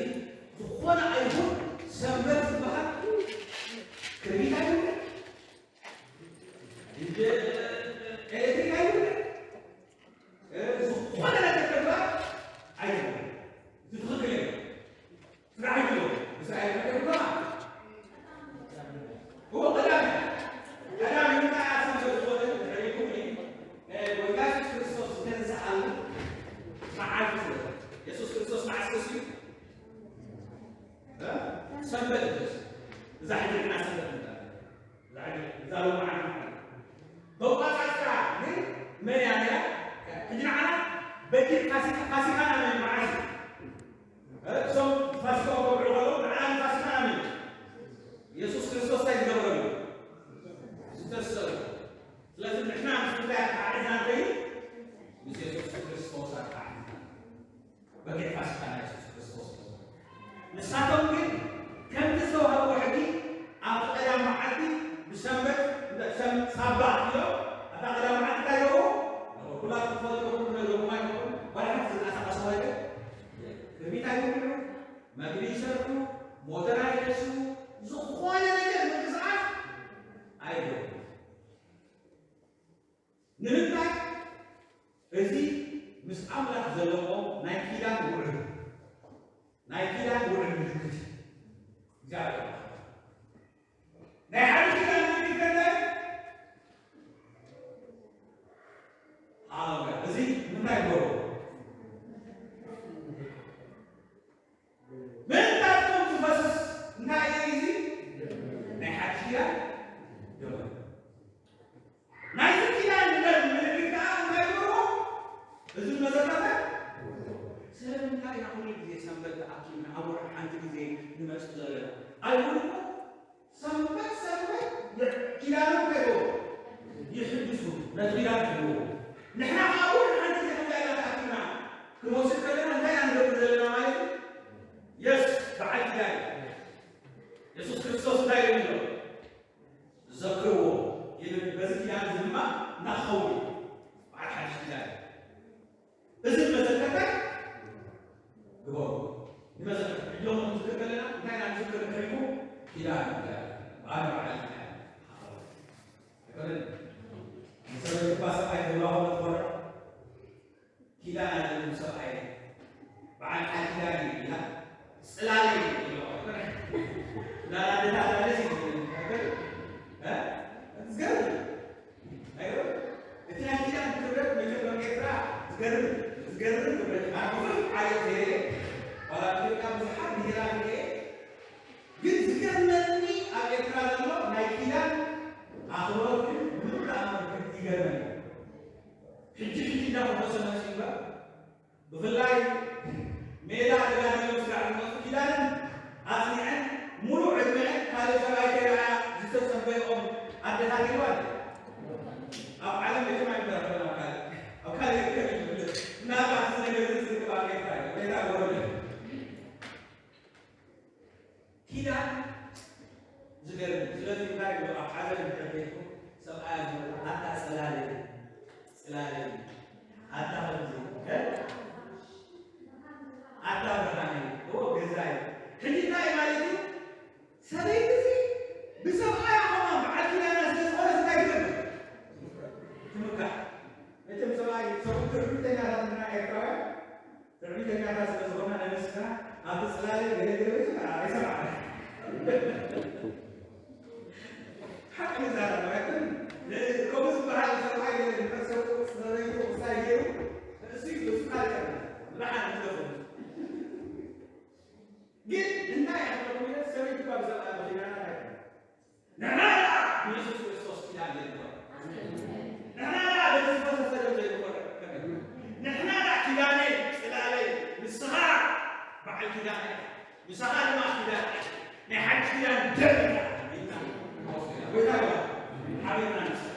ዝኾነ ኣይሁድ ሰንበት ዝበሃል ክርቢት ኣይብሉ። እንደ ኤሌክትሪክ ኣይብሉ። እ፣ ዝኾነ ነገር ተግባር ኣይብሉ። እዚ ትኽክል እዩ። ስራሕ ይብሉ። እስራኤል ነገር ይብሉ። እዎ ቀዳሚ፣ ቀዳሚ እንታይ ኣሰንበት ዝኾነ ተሪፉ፣ እ፣ ጎይታ የሱስ ክርስቶስ ዝተንስኣሉ መዓልቲ ስለ ዝኾነ። የሱስ ክርስቶስ መዓስ ተንሲኡ? እ? ሰንበት እዩ። እዛ ሕጂ ንሕና ሰንበት ንብላ። እዛ ሕጂ፣ እዛ ሎማዓንቲ ማለት እዩ። በቋጻጽራ ግን መን እያ ነይራ? ሕጂ ንዓና በጊዕ ፋሲካ፣ ፋሲካና መን መዓስ እዩ? እ? እሶም ፋሲካኦም ከብዕሉ ከለዉ ንዓና ንፋሲካና መን እዩ? የሱስ ክርስቶስ እንታይ ዝገበረሉ? ዝተሰዉ። ስለዚ ንሕና ምስ እንታይ ኣተሓሒዝና ንኸይድ? ምስ የሱስ ክርስቶስ ኣተሓሒዝና። በጊዕ ፋሲካና የሱስ ክርስቶስ እዩ። ንሳቶም ግን ከምቲ ዝተዋህብዎ ሕጊ ኣብቲ ቀዳም መዓልቲ ብሰንበት፣ ሰም-፣ ሳባህ ኢሎም ኣብታ ቀዳም መዓልቲ እንታይ ገበሩ? ኩላትኩም ትፈልጡ ኢኹም፣ ክነግረኩም ኣይኮንኩን። ዋላ ሓንቲ ዝንቀሳቐስዎ ነገር ክርቢት ኣይብልዑ፣ መግቢ ይሰርሑ፣ ሞተር ኣይገስቡ፣ ዝኾነ ነገር ምንቅስቓስ ኣይገብሩ። ንምንታይ? እዚ ምስ ኣምላኽ ዘለዎም ናይ ኪዳን ውዕል፣ ናይ ኪዳን ውዕል ምልክት እዩ። እግዚኣብሔር ኣምላኽ ናይ ሓድሽ ኪዳን ምልክት ከ እንታይ? ሃሌሉያ። እዚ ንምንታይ ይገብሮ? ምእንታትኩም ዝፈስስ እንታይ እዩ እዚ? ናይ ሓድሽ ኪዳን ደም። ናይዚ ኪዳን ደም ምልክት ከኣ እንታይ ይገብሮ? እዚ መዘከርታ። ስለምንታይ ኢና ኩሉ ግዜ ሰንበት ተኣኪብና ኣብ ወርሒ ሓንቲ ግዜ ንመጽእ ዘለና? ኣይሁድ እኮ ሰንበት ሰንበት ኪዳኖም እንታይ ይገብሩ? ይሕድሱ፣ ነቲ ኪዳን ይሕልዎ። ንሕና ከኣ እውን ሓንቲ ግዜ ከምዚኣ ኢልና ተኣኪብና ክንወስድ ከለና እንታይ ኢና ንገብር ዘለና ማለት እዩ? የስ፣ በዓል ኪዳን እዩ። የሱስ ክርስቶስ እንታይ ኢሉ ኣሎ? ዘክርዎ ይብል። በዚ ኪዳን እዚ ድማ እንታይ ክኸውን እዩ? በዓል ሓድሽ ኪዳን እዩ። እዚ መዘከርታ ግበሩ። ንመዘከርታ። ሕጂ ሎሚ ክንዝክር ከለና እንታይ ኢና ንዝክር እንተሪኹ? ኪዳን እዩ። ኣነ በዓል ኪዳን። ኣይኮነን? ንሰበይቲ እኳ ሰብኣይ ክብላ ከሎ ትኾርዕ። ኪዳን ኣለኒ ሰብኣይ። በዓል ቃል ኪዳን እዩ ኢላ። ጽላለይ እዩ ኢላ። እንዳላደታ ደስ ይብል። እ? ዝገርም። ኣይኮነን? እቲ ናይ ኪዳን ክብረት መጀመርያ ዝገርም ዝገርም ክብረት ኣብ ብዙሕ ዓሌት ዘይረ ዋላ ኢትዮጵያ ብዙሓት ብሄራት ርኤ ግን ዝገርመኒ ኣብ ኤርትራ ዘሎ ናይ ኪዳን ኣኽብሮት ግን ብሉእ ተኣምር ይገርመኒ። ሕጂ ሕጂ እንዳፈሰሰ መፂኡ እምበር ብፍላይ ሜዳ ተጋዲሎም ስጋዕ ዝመፁ ኪዳንን ኣፅኒዐን ሙሉእ ዕድመዐን ካልእ ሰብኣይ ከይረኣያ ዝተፀበየኦም ኣደታት ይዋል ኣብ ዓለም መቸም ኣይተረፈን ኣብ ካልእ ኣብ ካልእ ይርከብ ይብል ምናልባት እዚ ነገር እዚ ዝርከብ ኣብ ኤርትራ እዩ ሜዳ ጎረለ ኪዳን ዝገርም ስለዚ እንታይ ይብሎ ኣብ ሓዘን እንድሕር ቤትኩም ሰብኣያ ዝመጣ ኣታ ጽላለይ ጽላለይ ኣታ ከምዚ እ? ኣታ ብርሃነይ እዎ ገዛይ ሕጂ እንታይ ማለት እዩ ሰበይቲ እዚ ብሰብኣያ ከማን በዓል ኪዳና ስለ ዝኾነ እንታይ ትገብር ትምካሕ መቸም ሰብኣይ ሰብኡት ትዕቢተኛታት ንሕና ኤርትራውያን ትዕቢተኛታት ስለ ዝኾና ነንስና ኣብቲ ጽላለይ ገለ ገለ ኣይሰማዕና ሓቂ ንዛረብ ኣይኮን ከምኡ ዝበሃል ሰብኣይ ሰበይቱ ክሳይ ገይሩ እሱ እዩ እሱ ካልእ ይቀርና ንሓን ንደፈ ግን እንታይ ኣኽበርኩ ኢለ ሰበይቱ ካብ ዘላ ብኺዳና ኣይኮን ንሕና ደኣ ብየሱስ ክርስቶስ ኪዳን ዘይንኾን ንሕና ደኣ በቲ ዝፈሰሰ ደም ዘይንኾን ንሕና ደኣ ኪዳነይ ጽላለይ ንስኻ በዓል ኪዳን ኢኻ ምሳኻ ድማ ኪዳን ናይ ሓድሽ ኪዳን ደም ኢኻ ኢልና ጎይታ ይባርክ ሓቢርና ንስኻ